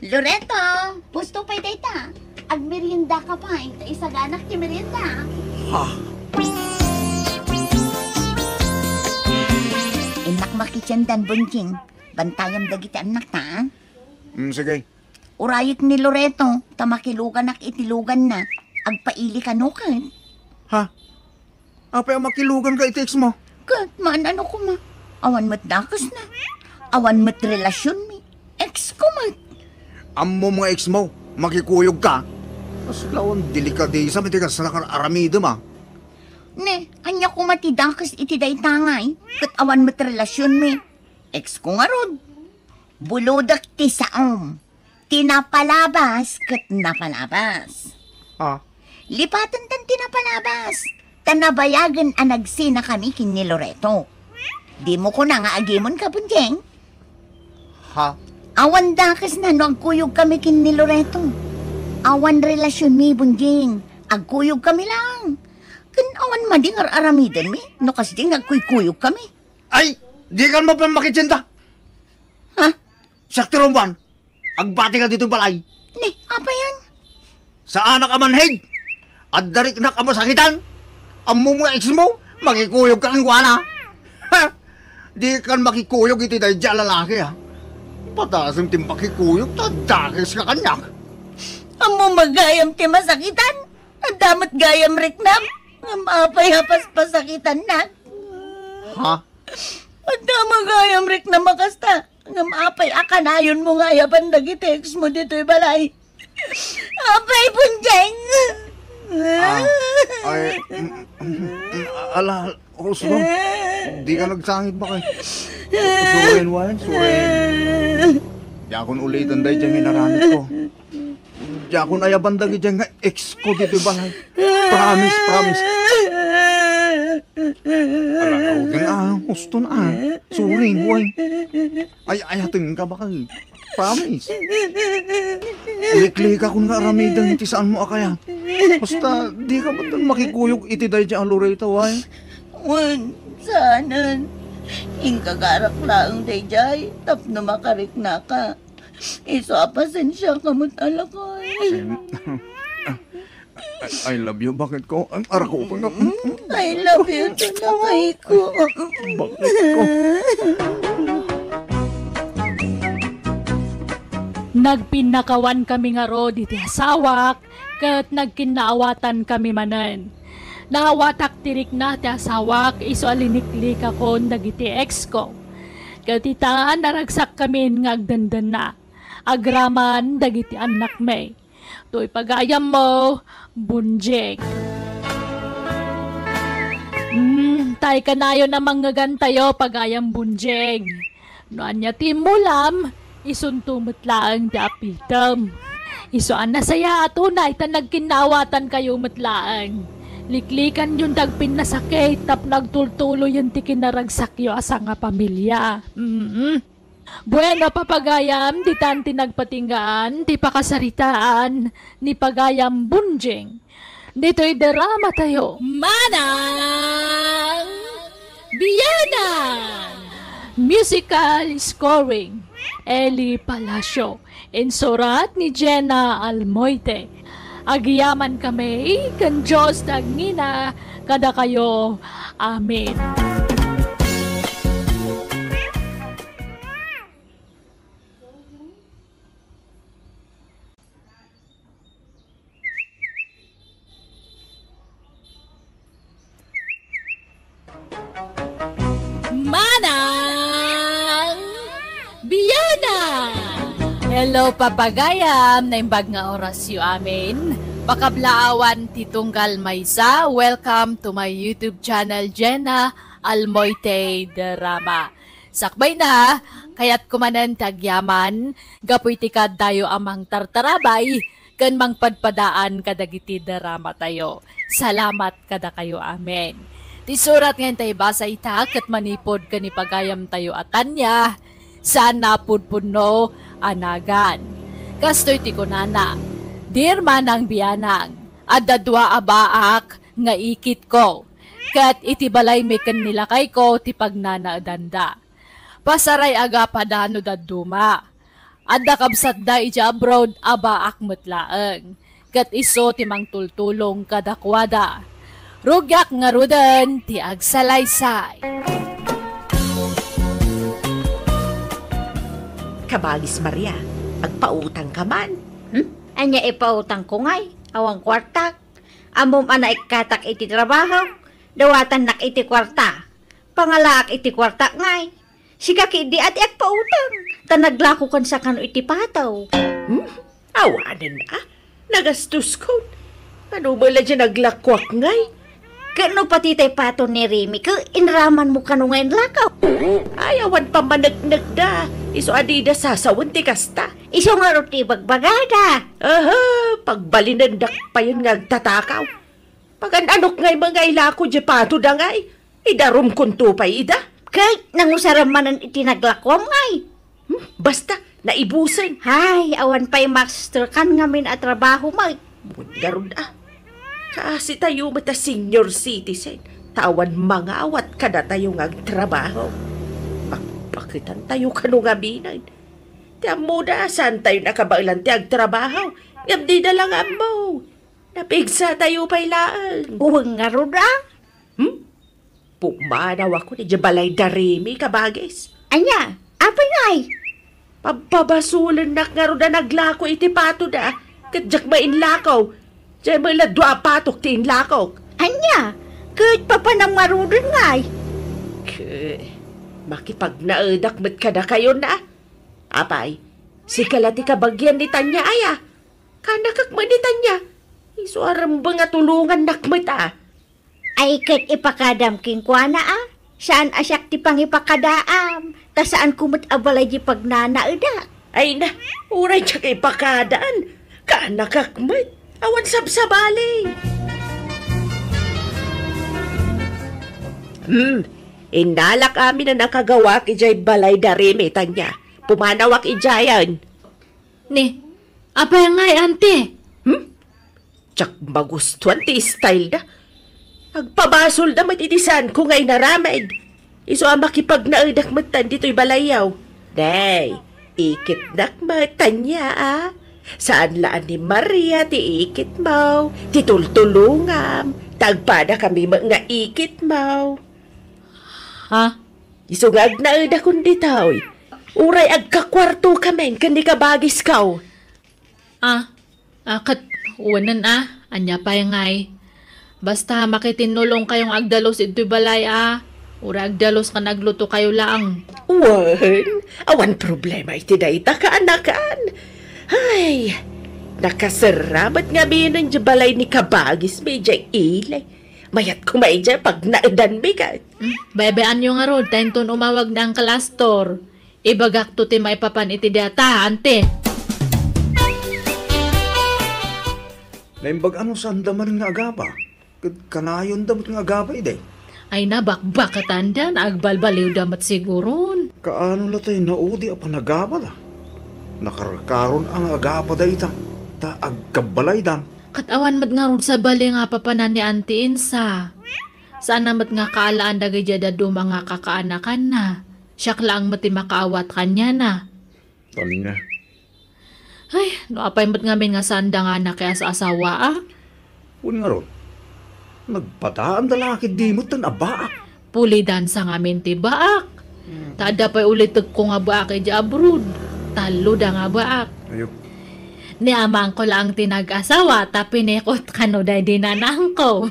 Loreto, pusto pay dayta. Agmeriendaka pay, ta isaganak ti merienda. Ha? Innak makitiendan, Bunjing. Bantayam dagiti annakta, a? Mm, sige. Urayek ni Loreto, ta makiluganak iti luganna. Agpaili kano ket. Ha? Apay a makiluganka iti ex mo? Ket, maan-ano koma? Awan met dakesna. Awan met relasionmi. Ex ko met. Ammom nga ex mo, makikuyogka. Kasla awan delikadesa met ti kasla nga aramidem, a. Ne, ania koma ti dakes iti dayta ngay? Ket awan met relasionmi. Ex ko ngarud. Bulodek ti saom. Ti napalabas ket napalabas. Ah. Lipaten tan ti napalabas. Ta nabayagen a nagsinakami ken ni Loreto. Dimo kuna nga agimonka, Bunjeng? Ha? Awan dakesna no agkuyogkami ken ni Loreto. Awan relasionmi, Bunjeng. Agkuyogkami laeng. Ken awan madi nga ar-aramidenmi no kasdi nga agkuykuyogkami. Ay, dikan mapan makitienda. Ha? Siak ti rummuar. Agbatika ditoy balay. Ne, apayan? Saanak a manhid. Adda riknak a masakitan. Ammom nga ex mo, makikuyogka kenkuana. Ha? Dikan makikuyog iti daydiay a lalaki, a. Patasem ti makikuyog ta dakeska kaniak. Ammom gayam ti masakitan. Adda met gayam riknam. Ngem apay a paspasakitannak? Ha? Adda gayam riknam a kasta. Ngem apay a kanayonmo nga ayaban dagiti ex mo ditoy balay? Apay, Bunjeng! Ah, ay, mm, mm, mm, ala, Rosebud, di ka nagsangit ba kay? Suren, Wen, suren. Diakon ulitan daydiay nga inaramidko. Diakon ayaban dagiti nga ex ko ditoy balay. Promise, promise. Ala, aw, din, ah, husto na, ah. Suren, Wen. Ay, ayatenka ba kay? Promise. Liklikakon nga aramiden ti saanmo a kayat. Basta, dika met makikuyog iti daydiay a Loreto, ay? Wen, saanen. Inka garak laeng daydiay tapno makariknaka. Isu a pasensiaka met a lakay. Ay, I love you, bakit ko? Ang arako pa nga. I love you too, lakay ko. Bakit ko? Nagpinnakawan kami ngarud iti asawak, ket nagkinnaawatan kami manen. Naawatak ti rikna ti asawak, isu a liniklikakon dagiti ex ko. Ket ita, naragsak kami nga agdendenna. Agraman dagiti annakmi. Toy pagayammo, Bunjing. Mm, tay kanayon a mangngegantayo, pagayam Bunjing. No ania ti immulam, isunto met laeng ti apitem. Isu a nasayaat unay ta nagkinnaawatankayo met laeng. Liklikanyon ti agpinnasakit tapno agtultuloyen ti kinaragsakyo a sangapamilia. Mm. Bueno, papagayam, ditan ti nagpatinggaan ti pakasaritaan ni pagayam Bunjing ditoy drama tayo. Manang Biyanan! Musical scoring, Eli Palacio. Insurat ni Jenna Almoite. Agyaman kami ken Dios ti agnina kadakayo. Amen. Manang Biyanan! Hello, papagayam! Naimbag nga orasyo amin. Pakablaawan ti tunggal maysa. Welcome to my YouTube channel, Jenna Almoite Drama. Sakbayna, kayatko manen ti agyaman gapu iti kaaddayo a mangtartarabay ken mangpadpadaan kadagiti dramatayo. Salamat kadakayo amin. Ti surat nga intay basa ita ket manipud ken ni pagayamtayo a Tanya, saan a pudpudno a nagan. Kastoy ti kunana, Dear Manang Biyanang, adda dua a baak nga ikitko, ket iti balaymi ken ni lakayko ti pagnanaedanda. Pasaray a gapada no dadduma. Adda kabsatda idiay abroad a baak met laeng, ket isu ti mangtultulong kadakuada. Rugiak ngaruden ti agsalaysay. Kabagis Maria, agpautangka man. Hmm? Ania ipautangko ngay? Awan kuartak. Ammom a naikkatak iti trabaho, dawatannak iti kuarta. Pangalaak iti kuartak ngay. Sika ketdi a ti agpautang, ta naglakokansa kano iti pato. Hmm? Awanen a, nagastoskon. Ano met la diay naglakoak ngay? Ket no pati tay pato ni Remy, ket inramanmo kano nga inlakaw? Ay, awan pammaneknekda. Isu a dida sasawen ti kasta. Isu ngarud ti ibagbagada. Aha, pagbalinendak payen nga agtatakaw. Pagan-anok ngay nga ilako diay patoda ngay. Idarumkonto pay ida. Ket nangusaram manen iti naglakuam ngay. Hmm, basta, naibusen. Hay, awan pay masterkan ngamin a trabaho met. Ngarud a. Kaasitayo met a senior citizen, ta awan mangawat kadatayo nga agtrabaho. Pakpaketantayo kano ngaminen. Ti ammoda, saantayo nakabaelan ti agtrabaho. Ngem dida la nga ammo. Napigsatayo pay laeng. Wen ngarud a? Hmm? Pumanawakon idiay balay da Remy, kabagis. Ania? Apay ngay? Pabpabasolennak ngarud a naglako iti patoda, ket diak met inlako. Diay met la dua a patok ti inlakok. Ania? Ket papanam ngaruden ngay? Ke, makipagnaedak met kadakayon a. Apay, sika la ti kabagian ni Tanya aya? Kanakak met ni Tanya. Isu a rembeng a tulongannak met a. Ay ket ipakadam kenkuana a. Saan a siak ti pangipakadaam, ta saanko met a balay di pagnanaedak. Ay na, uray diak ipakadaan. Kanakak met. Awan sabsabali. Hmm, innalak amin a nakagawak idiay balay da Reme, Tanya. Pumanawak idiayen. Ni, apay ngay, ante? Hmm? Diak magustuan ti style da. Agpabasolda met iti saanko nga inaramid. Isu a makipagnaedak metten ditoy balayyo. Nay, ikitnak met, Tanya a. Saan la a ni Maria ti ikitmo, ti tultulongam, ta agpadakami met nga ikitmo. Ha? Isu nga agnaedakon ditoy. Uray agkakuartokamin ken ni kabagisko. Ah, ah, ket wen a, ania pay ngay? Basta makitinnulongkayo nga agdalus idtoy balay a, uray agdalus ken aglutokayo laeng. Wen, awan problema iti dayta, kaanakan. Ay, nakaserra met ngamin idiay balay ni kabagismi idiay ili. Mayat koma idiay pagnaedanmi ket. Hmm, baybay-anyo ngarud, ta inton umawag ni Uncle Astor. Ibagakto ti maipapan iti dayta, ante. Naimbag a no saanda manen nga agaba, ket kanayonda met nga agaba idi. Ay, nabakbakatanda, agbalbaliwda met siguron. Kaano la tay naudi a panagabada? Nakarkaron a nga agabada ita, ta agkabbalaydan. Ket awan met ngarud sabali nga papanan ni Auntie Insa. Saan a met nga kaalaan dagiti dadduma nga kakaanakanna. Siak laeng met ti makaawat kaniana. Ania? Ay, no apay met ngamin nga saanda nga nakias-asawa a? Wen ngarud, nagpadaanda la ketdi metten a baak. Pulidan sa ngamin ti baak. Ta adda pay ulitekko nga baak idiay abroad. Talloda nga baak. Ayo. Ni amangko laeng ti nag-asawa, ta pinikot kano daydi nanangko.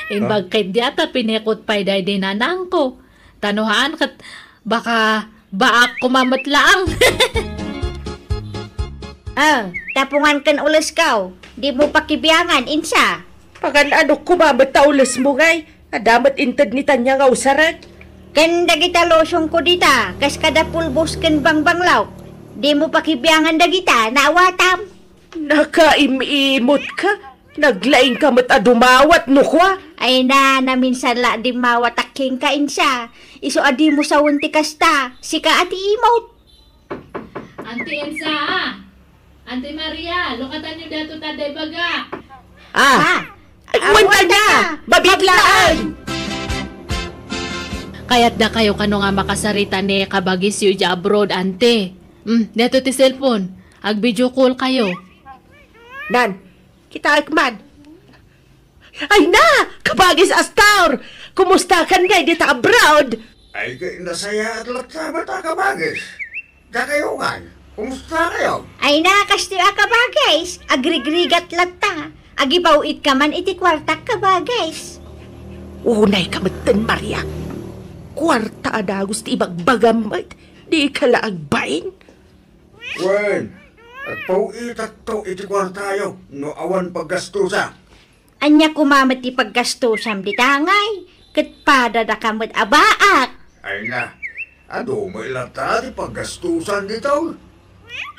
Eh, imbag ah? Ketdi a ta pinikot pay daydi nanangko. Ta no haan ket baka baak koma met laeng. Ah, tapungan ken ulesko. Dimo pakibiangan, Insa. Pagan-anok koma met ta ulesmo ngay. Adda met inted ni Tanya nga usarek. Ken dagita lotionko dita, kas kada pulbos ken bangbanglaw. Dimo pakibiangan dagita, naawatam. Nakaim-imot ka. Naglaing ka met a dumawat, no kua? Ay na, naminsan la dimmawatak kenka, Insa. Isu a dimo sawen ti kasta, sika a ti imot. Auntie Insa, ah. Auntie Maria, lukatanyo daytoy ta adda ibagak. Ah, ah, ay, wen Tanya, mabiit laeng. Kayatdakayo kano nga makasarita ni kabagisyo idiay abroad, ante. Hmm, daytoy ti cellphone. Ag-video call kayo. Nan, kitaek man. Ay na! Kabagis Astor! Kumustakan ngay dita abroad? Ay, kay nasayaat latta met a kabagis. Dakayo ngay, kumustakayo? Ay na, kastoy a kabagis. Agrigrigat latta. Agipaw-itka man iti kuartak, kabagis. Unay ka metten, Maria. Kuarta a dagus ti ibagbagam met. Dika la agbain. Wen, agpaw-itakto iti kuartayo no awan paggastusa. Ania koma met ti paggastosam dita ngay? Ket padadaka met a baak. Ay na, adu met latta ti paggastosan dita.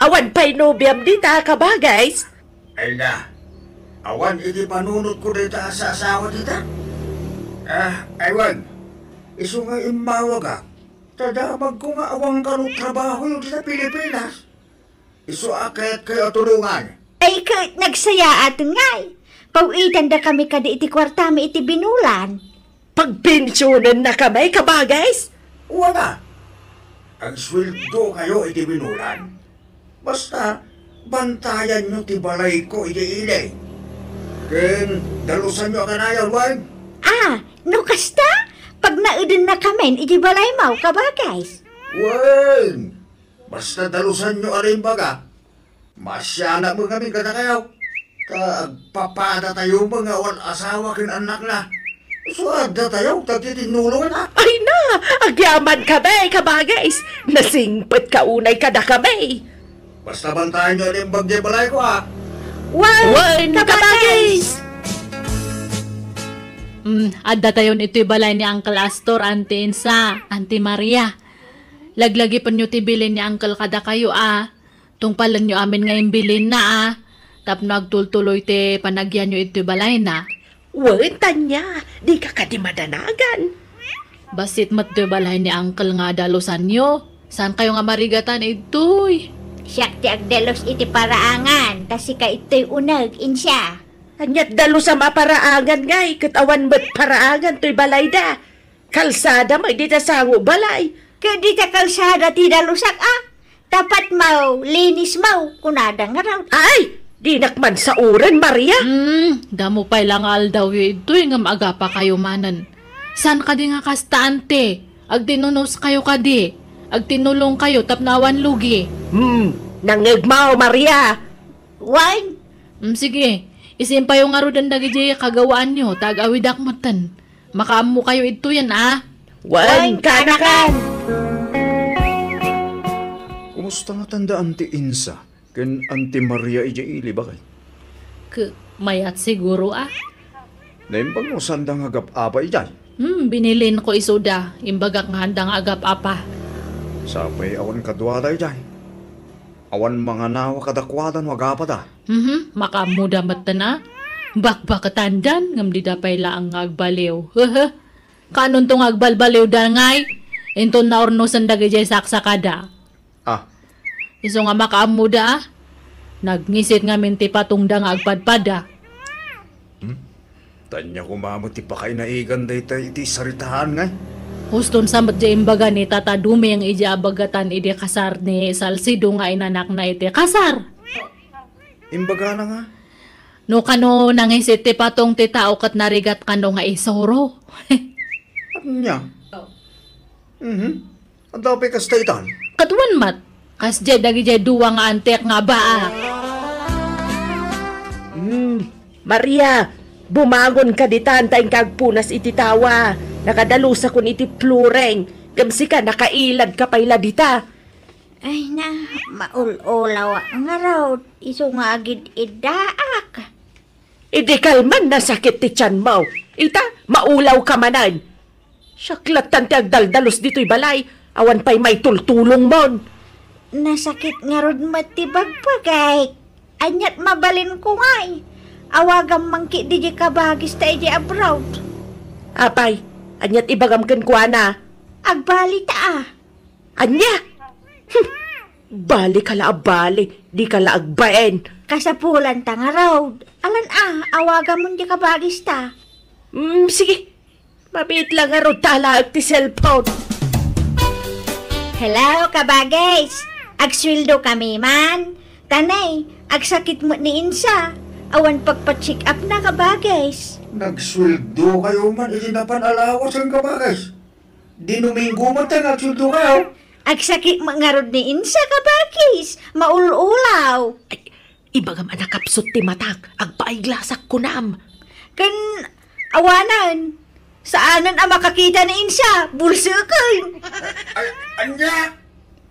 Awan pay nobiam dita, kabagis? Ay na, awan iti panunotko dita a saasawa dita. Ah, ay wen, isu nga immawagak. Ta damagko nga awan kano trabaho dita Pilipinas. Isu a kayatkayo a tulongan. Ay, ket nagsayaaten ngay. Paw-itandakami kadi iti kuartami iti binulan. Pagpensionennakami, kabagis? Wen a. Agsueldokayo iti binulan. Basta, bantayanyo ti balayko iti ili. Ken dalusanyo a kanayon, wen? Ah, no kasta, pagnaedennakamin iti balaymo, kabagis. Wen, basta dalusanyo a imbagak. Maasianak met ngamin kadakayo. Ta agpapadatayo met nga awan asawa ken annakna. So, adda tayo, tagtitinnulongan, ah. Ay na, agyaman kami, kabagis. Nasingpet ka unay kada kami. Basta bantayan nyo ang imbag di balay ko, ah. Wen, kabagis! Mm, adda tayon itoy balay ni Uncle Astor, Auntie Insa, Auntie Maria. Laglagipenyo ti bilin ni Uncle kadakayo, a. Tungpalenyo amin nga imbilinna, a. Tapno agtultuloy ti panagyanyo itoy balayna. Wen, ania, dika kadi madanagan. Bassit met toy balay ni Uncle nga dalusanyo. Saankayo nga marigatan itoy? Siak ti agdalus iti paraangan, ta sika itoy uneg, Insa. Ania't dalusam a paraangan ngay, ket awan met paraangan toy balayda. Kalsada met dita sango balay. Ket dita kalsada ti dalusak, a. Tapat maw, linis maw, kunada ngarud. Ay, dinak man sauren, Maria. Hmm, damo pay la nga aldawyo idtoy ngem agapakayo manen. Saan kadi nga kasta, ante? Agtinunoskayo kadi. Agtinulongkayo tapno awan lugi. Hmm, nangngegmaw, Maria. Wen. Hmm, sige. Isimpayo ngaruden dagidiay kagawaanyo, ta ag-awidak metten. Makaammokayo idtoyen, a. Wen, kanakan. Kumusta ngatan da Auntie Insa ken Auntie Maria idiay ili, baket? Ke-, mayat siguro, a. Naimbag no sanda nga agap-apa idiay? Hmm, binilinko isuda. Imbagak nga sanda nga agap-apa. Sapay awan kaduada idiay. Awan manganawa kadakuada no agapada. Mhm, makaammoda metten, a. Bakbaketandan, ngem dida pay laeng nga agbaliw. Hehe. Kaanonto nga agbalbaliwda ngay? Inton naurnosen dagidiay saksakada. Ah. Isu nga makaammoda, a. Nagngisit ngamin ti patongda nga agpadpada. Hmm? Ania koma met ti pakainaigan dayta iti saritaan ngay? Huston sa met diay imbaga ni Tata Duming idiay abagatan idi kasar ni Salcedo nga inanakna iti kasar. Imbagana nga? No kano nangisit ti patong ti tao ket narigat kano nga isuro. Ania? Mhm. Adda pay kasta itan? Ket wen met, kasdiay dagidiay dua nga antek nga abaak. Hmm, Maria, bumangon ka ditan ta inka agpunas iti tawa. Nakadalusakon iti flooring, ngem sika nakailad ka pay la dita. Ay na, maul-ulaw ngarud, isu nga agid-iddaak. Idi kalman, nasakit ti tianmo. Ita, maulaw ka manen. Siak lattan ti agdaldalus ditoy balay, awan pay maitultulongmon. Nasakit ngarud met ti bagbagik. Ania't mabalinko ngay? Awagam man ketdi diay kabagista idiay abroad. Apay, ania't ibagam kenkuana? Agbalita, a. Ania? Hm, bali ka la a bali, dika la agbain. Kasapulanta ngarud. Alan a, awagamon diay kabagista. Mm, sige. Mabiit la ngarud ta alaek ti cellphone. Hello, kabagis. Agsueldo kami man. Tanay, agsakit met ni Insa. Awan pagpa-check up na, kabagis. Nagsueldo kayo man iti napan alawas ang kabagis. Di Domingo man ta nga agsueldo kayo. Agsakit met ngarud ni Insa, kabagis. Maul-ulaw. Ay, ibagam a nakapsut ti matak. Agpaiglasak kunam. Ken awanan. Saanen a makakita ni Insa. Bulseken. Ay, ania?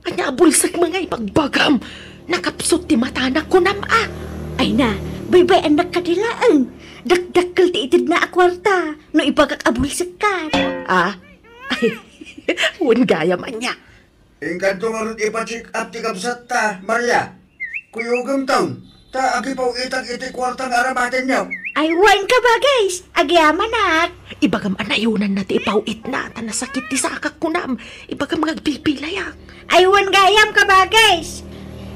Ania a bulsek nga ibagbagam? Nakapsut ti matana kunam a. Ay na, baybay-annak kadi laeng. Dakdakkel ti itedna a kuarta. No ibagak a bulsekkan. Ah? Ay, wen gayam ania. Inkanto ngarud ipa-check up ti kabsatta, Maria. Kuyogemton, ta agipaw-itak iti kuarta nga aramatenyo. Ay, wen, kabagis, agyamanak. Ibagam a nayunanna ti ipaw-itna, ta nasakit ti sakak kunam. Ibagam nga agpipilayak. Ay, wen gayam, kabagis.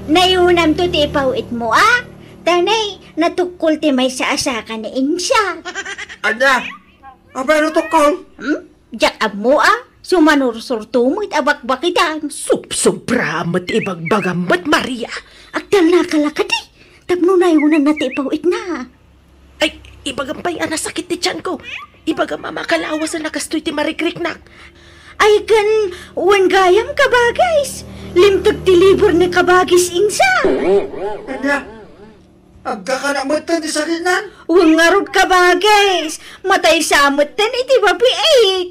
Nayunamto ti ipaw-itmo, a? Tanay, natukkol ti maysa a saka ni Insa. Ania? Apay no tukkol? Hmm? Diak ammo a, sumanursurto met a bakbakitan. Subsobra met ti ibagbagam met, Maria. Agtalnaka la kadi, tapno nayunanna ti ipaw-itna. Ay, ibagam pay a nasakit ti tianko. Ibagam a makalawasen a kastoy ti marikriknak. Ay, ken, wen gayam, kabagis. Limteg ti liber ni kabagis Insa. Ania? Agkakana metten ti sakitnan? Wen ngarud, kabagis. Matay sa metten iti babiit.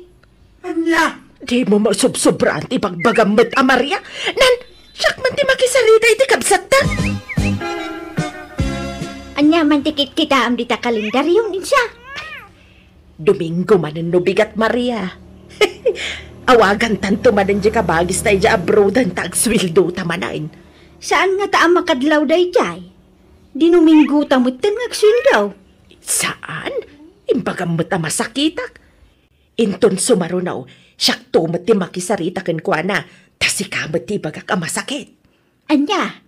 Ania? Dimo masubsobraan ti ibagbagam met a, Maria. Nan, siak man ti makisarita iti kabsatta. Ania man ti kitkitaem dita kalendario, Insa? Domingo manen no bigat, Maria. Awagantanto manen diay kabagista idiay abroaden ta agsueldota manen. Saan ngata a makadlaw daydiay? Dinomingo ta metten nga agsueldo. Saan? Imbagam met a masakitak. Inton sumaruno, siakto met ti makisarita kenkuana, ta sika met ti ibagak a masakit. Ania?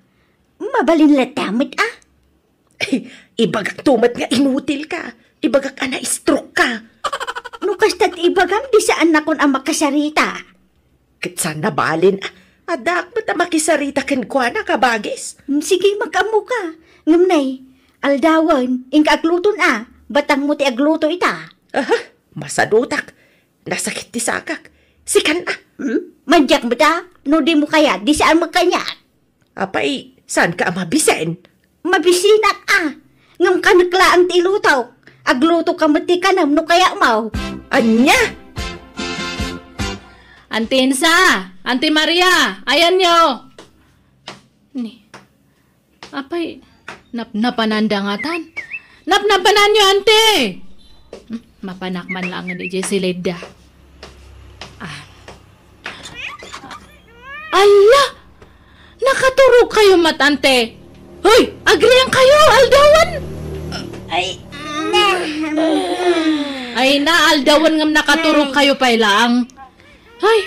Mabalin latta met a? Ibagakto met nga inutilka. Ibagak a na-stroke ka. No kasta ti ibagam, di saannakon a makasarita. Ket saan a balin, addaak met a makisarita kenkuana, kabagis. Mm, sige, makaammoka. Ngem nay, aldawen, inka agluton a. Batangmo ti agluto ita. Aha, masadutak. Nasakit ti sakak. Sikan a. Hmm? Madiak met a, no dimo kayat, di saan met kaniak. Apay, saanka a mabisen? Mabisinak a. Ngem kanek laeng ti ilutok. Aglutoka met ti kanem no kayatmo. Ania? Anti Insa! Anti Maria! Ayanyo! Ni, apay, napnapananda ngatan? Napnapananyo, anti! Hmm, mapanak man laeng idiay silidda. Ah. Alla! Nakaturogkayo met, anti! Hoy! Agriingkayo! Aldawen! Ay, na. Ay, na, aldawen ngem nakaturogkayo pay laeng. Ay,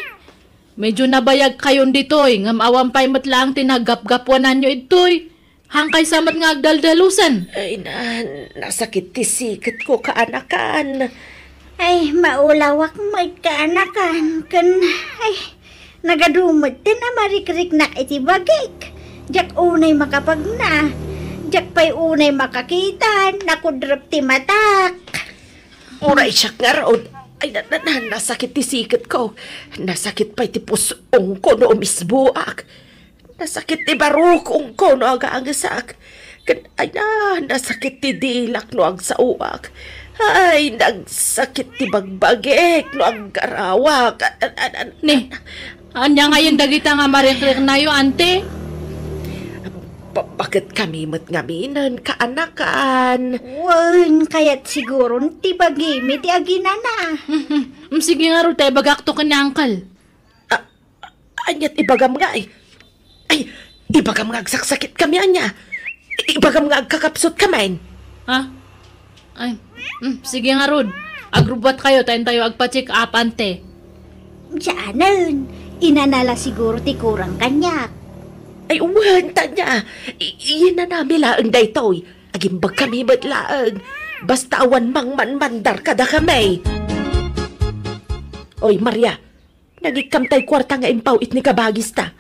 medyo nabayagkayon ditoy, ngem awan pay met laeng ti naggapgapuananyo idtoy. Hankaysa met nga agdaldalusen. Ay, na, nasakit ti siketko, kaanakan. Ay, maulawak met, kaanakan. Ken, ay, nagadu met ti namarikriknak iti bagik. Diak unay makapagna. Diak pay unay makakita. Nakudrap ti matak. Uray siak ngarud. Ay, na, na, na, nasakit ti siketko. Nasakit pay ti pus-ongko no umisboak. Nasakit ti barukongko no agangesak. Ken, ay na, nasakit ti dilak no agsaoak. Ay, nagsakit ti bagbagik no aggarawak. An, an, an, Ni, ania ngayen dagita nga marikriknayo, anti? Ba-, baket kami met ngaminen, kaanakan. Wen, kayat siguron ti bagimi ti aginana. Mm, sige ngarud ta ibagakto ken ni Uncle. A-, aniat ibagam nga, ay? Ay, ibagam nga agsaksakit kami, ania? Ibagam nga agkakapsut kami. Ha? Ay, mm, sige ngarud. Agrubbuatkayo, ta intayo agpa-check up, anti. Saanen, inana la siguro ti kurang kaniak. Ay, wen, tanya. I-, inanami laeng daytoy. Agimbag kami met laeng. Basta awan mangmanmandar kadakami. Oy, Maria, nangikkam tay kuarta nga impaw-it ni kabagista.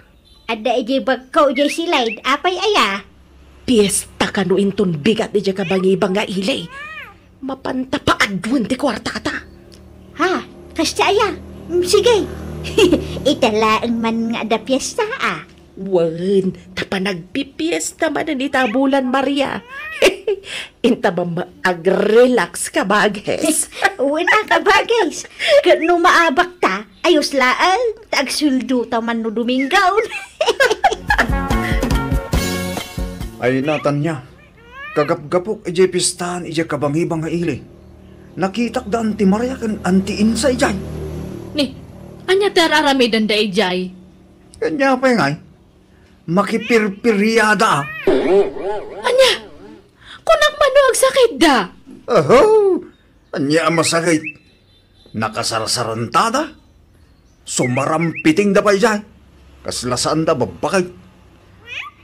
Adda idiay bagko idiay silid, apay aya? Piesta kano inton bigat idiay kabangibang nga ili. Mapanta paaduen ti kuartata. Ha? Kasta aya? Mm, sige. Ita laeng man nga adda piesta, a. Wen, ta panagpipiesta manen ita a bulan, Maria. Inta ba ma-, ag-relax, kabagis? Wen a, kabagis. Ket no maabakta, ayos laeng, ta agsueldota man no Domingo. Ay, na, Tanya. Kagapgapok idiay pistaan idiay kabangibang nga ili. Nakitak da Anti Maria ken Anti Insa idiay. Ni, ania ti ar-aramidenda idiay? Ania pay ngay? Makipirpiriada, a. Ania? Kunak man no agsakitda? Aho! Ania a masakit? Nakasarsarantada? Sumarampitingda pay idiay. Kasla saanda babbakay.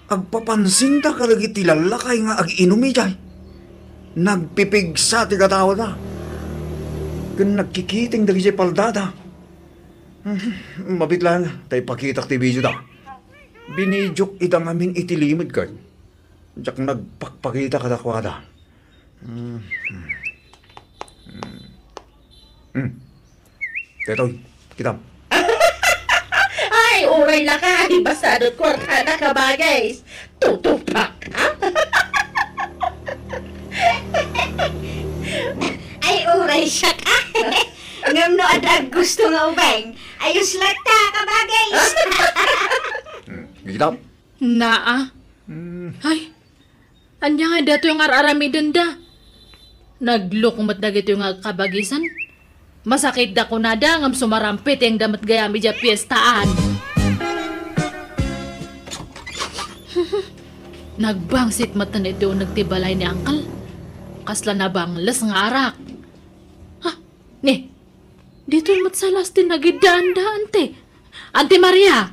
Agpapansinda kadagiti lallakay nga ag-inum idiay. Nagpipigsa ti katawada. Ken nagkikiting dagidiay paldada. Mabit laeng ta ipakitak ti videoda. Binidiok ida ngamin iti limedko. Diak nagpakpakita kadakuada. Hmm. Hmm. Hmm. Daytoy, kitam. Ay, uray lakay, basta adu't kuartana, kabagis. Tutupak, ha? Gusto nga ubing. Ayos latta, kabagis. Hmm, Gidam? Naa. Hmm. Ay, ania nga datoy nga ar-aramidenda? Nagluk met dagitoy nga agkabagisan. Masakit da kunada ngem sumarampiteng da met gayam idiay piestaan. Nagbangsit met ditoy uneg ti balay ni Uncle. Kasla nabangles nga arak. Ha? Ni, ditoy met sa las ti nagiddaanda, Ante. Ante Maria!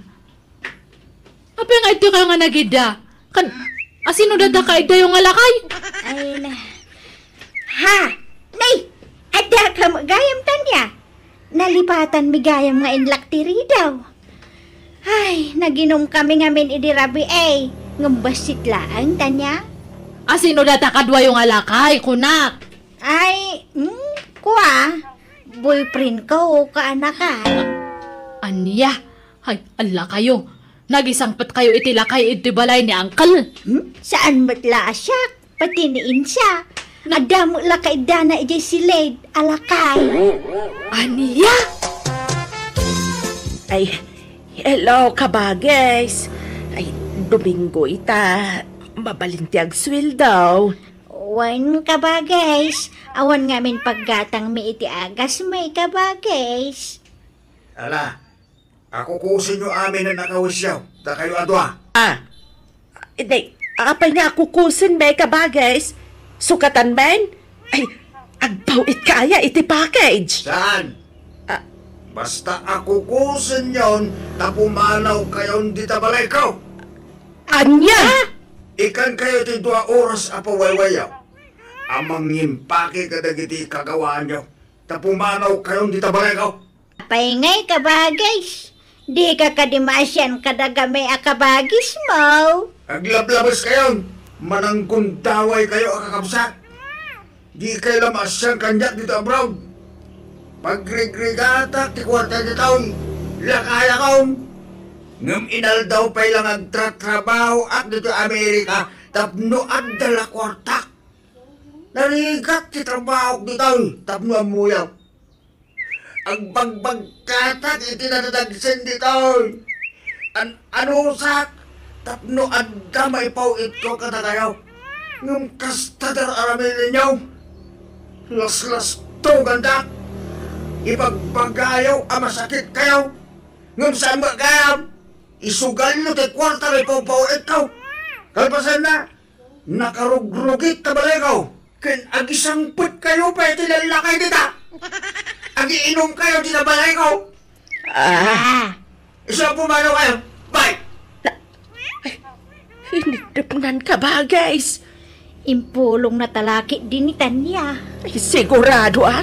Apay nga ditoy kayo nga nagidda? Kan, asino data kaiddayo nga lakay? Ay, na. Ha? Nay! Adda ka gayam, Tanya? Nalipatan mi gayam nga inlak ti ridaw. Ay, naginom kami ngamin idi rabii, eh. Ngem bassit laeng, Tanya. Asino data kaduayo nga lakay, kunak? Ay, mm, kua, boyfriend ko o kaanakan. Ania? Ay, alla kayo. Nagisangpet kayo iti lakay iti balay ni Uncle. Hmm? Saan met la a siak? Pati ni Insa. Adda met la kaiddana idiay silid a lakay. Ania? Ay, hello, kabagis. Ay, Domingo ita. Mabalin ti agsueldo. Wen, kabagis, awan ngamin paggatangmi iti agasmi, kabagis. Ala, akukusenyo amin a nakawisyo, dakayo a dua. Ah, idi, apay nga akukusenmi, kabagis? Sukatan men? Ay, agpaw-itka aya iti package. Saan? Ah. Basta akukusenyon ta pumanawkayon dita balayko. Ania? Ikankayo ti dua oras a pawaywayaw a mangimpake kadagiti kagawaanyo, ta pumanawkayon dita balayko. Apay ngay, kabagis? Dika kadi maasian kadagami a kabagismo? Aglablabeskayon, mananggundawaykayo a kakabsat. Dikay la maasian kaniak dita abroad. Pagrigrigatak ti kuarta ditoy, lakayakon. Ngem inaldaw pay la nga agtratrabahoak ditoy Amerika tapno adda la kuartak. Narigat ti trabahok ditoy tapno ammoyak. Agbagbagkatak iti nadadagsen ditoy. An-anusak tapno adda maipaw-itko kadakayo. Ngem kasta ti ar-aramidenyo. Laslastogandak. Ibagbagayo a masakitkayo. Ngem saan met gayam. Isugalyo ti kuarta nga ipaw-itko. Kalpasanna, nakarugrugit ta balayko. Ken agisangpetkayo pay iti lallakay dita. Agiinumkayo dita balayko. Ah. Isu a pumanawkayo. Bye! Ay, inidepnan, kabagis. Impulongna talakit din ni Tanya. Ay, sigurado, ah.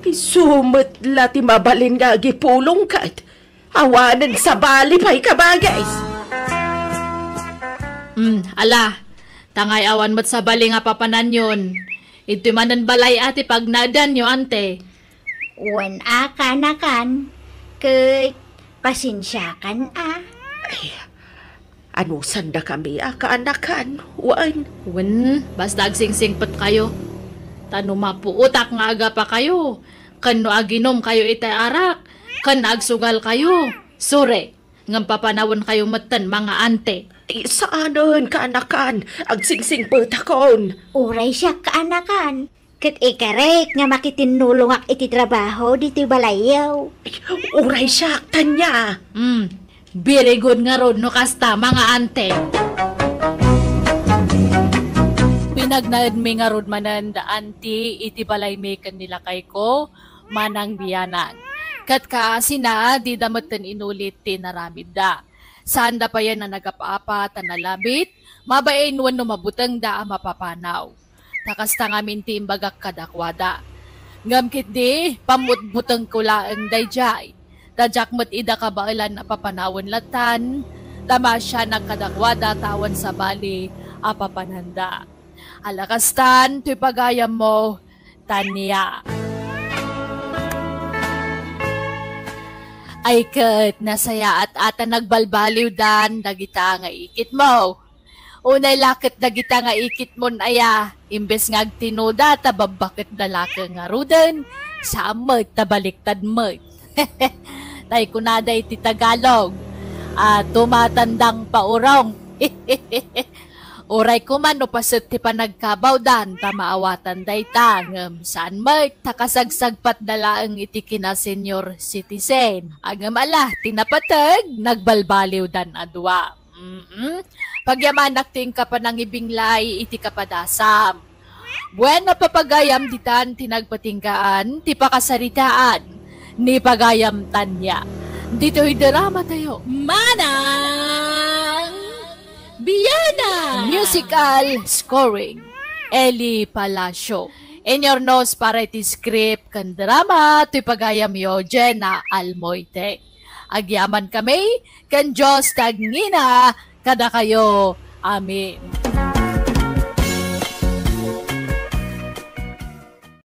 Isu met la ti mabalin nga agipulong ket awanen sabali pay, kabagis. Hmm, ala, tangay awan met sabali nga papananyon. Iti manen balay a ti pagnaedanyo, ante. Wen a, kaanakan, ket pasensiakan a. Ay, anusandakami a kaanakan, wen. Wen, basta agsingsingpetkayo. Ta no mapuotak nga agapakayo, ken no aginumkayo itay arak, ken agsugalkayo, sure, ngem papanawenkayo metten, mga ante. Ay, saanen, kaanakan, agsingsingpetakon. Uray siak, kaanakan. Ket ikarek nga makitinnulongak iti trabaho ditoy balayyo. Uray siak, Tanya. Hmm, very good ngarud no kasta, mga ante. Pinagnaedmi ngarud manen da anti iti balaymi ken ni lakayko, Manang Bianang. Ket kaasina, dida metten inulit ti inaramidda. Saanda payen a nagap-apat a nalabit, mabain wenno mabutengda a mapapanaw. Ta kasta ngamin ti imbagak kadakuada. Ngem ketdi, pammutbutengko laeng daydiay. Ta diak met ida kabaelan a papanawen lattan, ta maasianak kadakuada ta awan sabali a papananda. Ala kastan, toy pagayammo, Tania. Ay ket, nasayaat a ta nagbalbaliwdan dagita nga ikitmo. Unay la ket dagita nga ikitmon aya, imbes nga agtinuda ta babbaketda la ket ngaruden, Saan met ta baliktad met. Tay kunada iti Tagalog, a tumatandang paurong. Uray koma no paset ti panagkabawdan ta maawatan dayta, ngem saan met ta kasagsagpatda laeng iti kina senior citizen. Ngem ala, ti napateg, nagbalbaliwdan a dua. Mm-mm. Pagyamanak ti inka panangibinglay iti kapadasam. Buena papagayam ditan ti nagpatinggaan ti pakasaritaan ni Pagayam Tanya. Ditoy drama tayo. Manang Biana! Musical scoring, Eli Palacio. Inyurnos para iti script ken drama toy pagayamyo, Jenna Almoite. Agyaman kami ken Dios ti agngina kadakayo. Amen.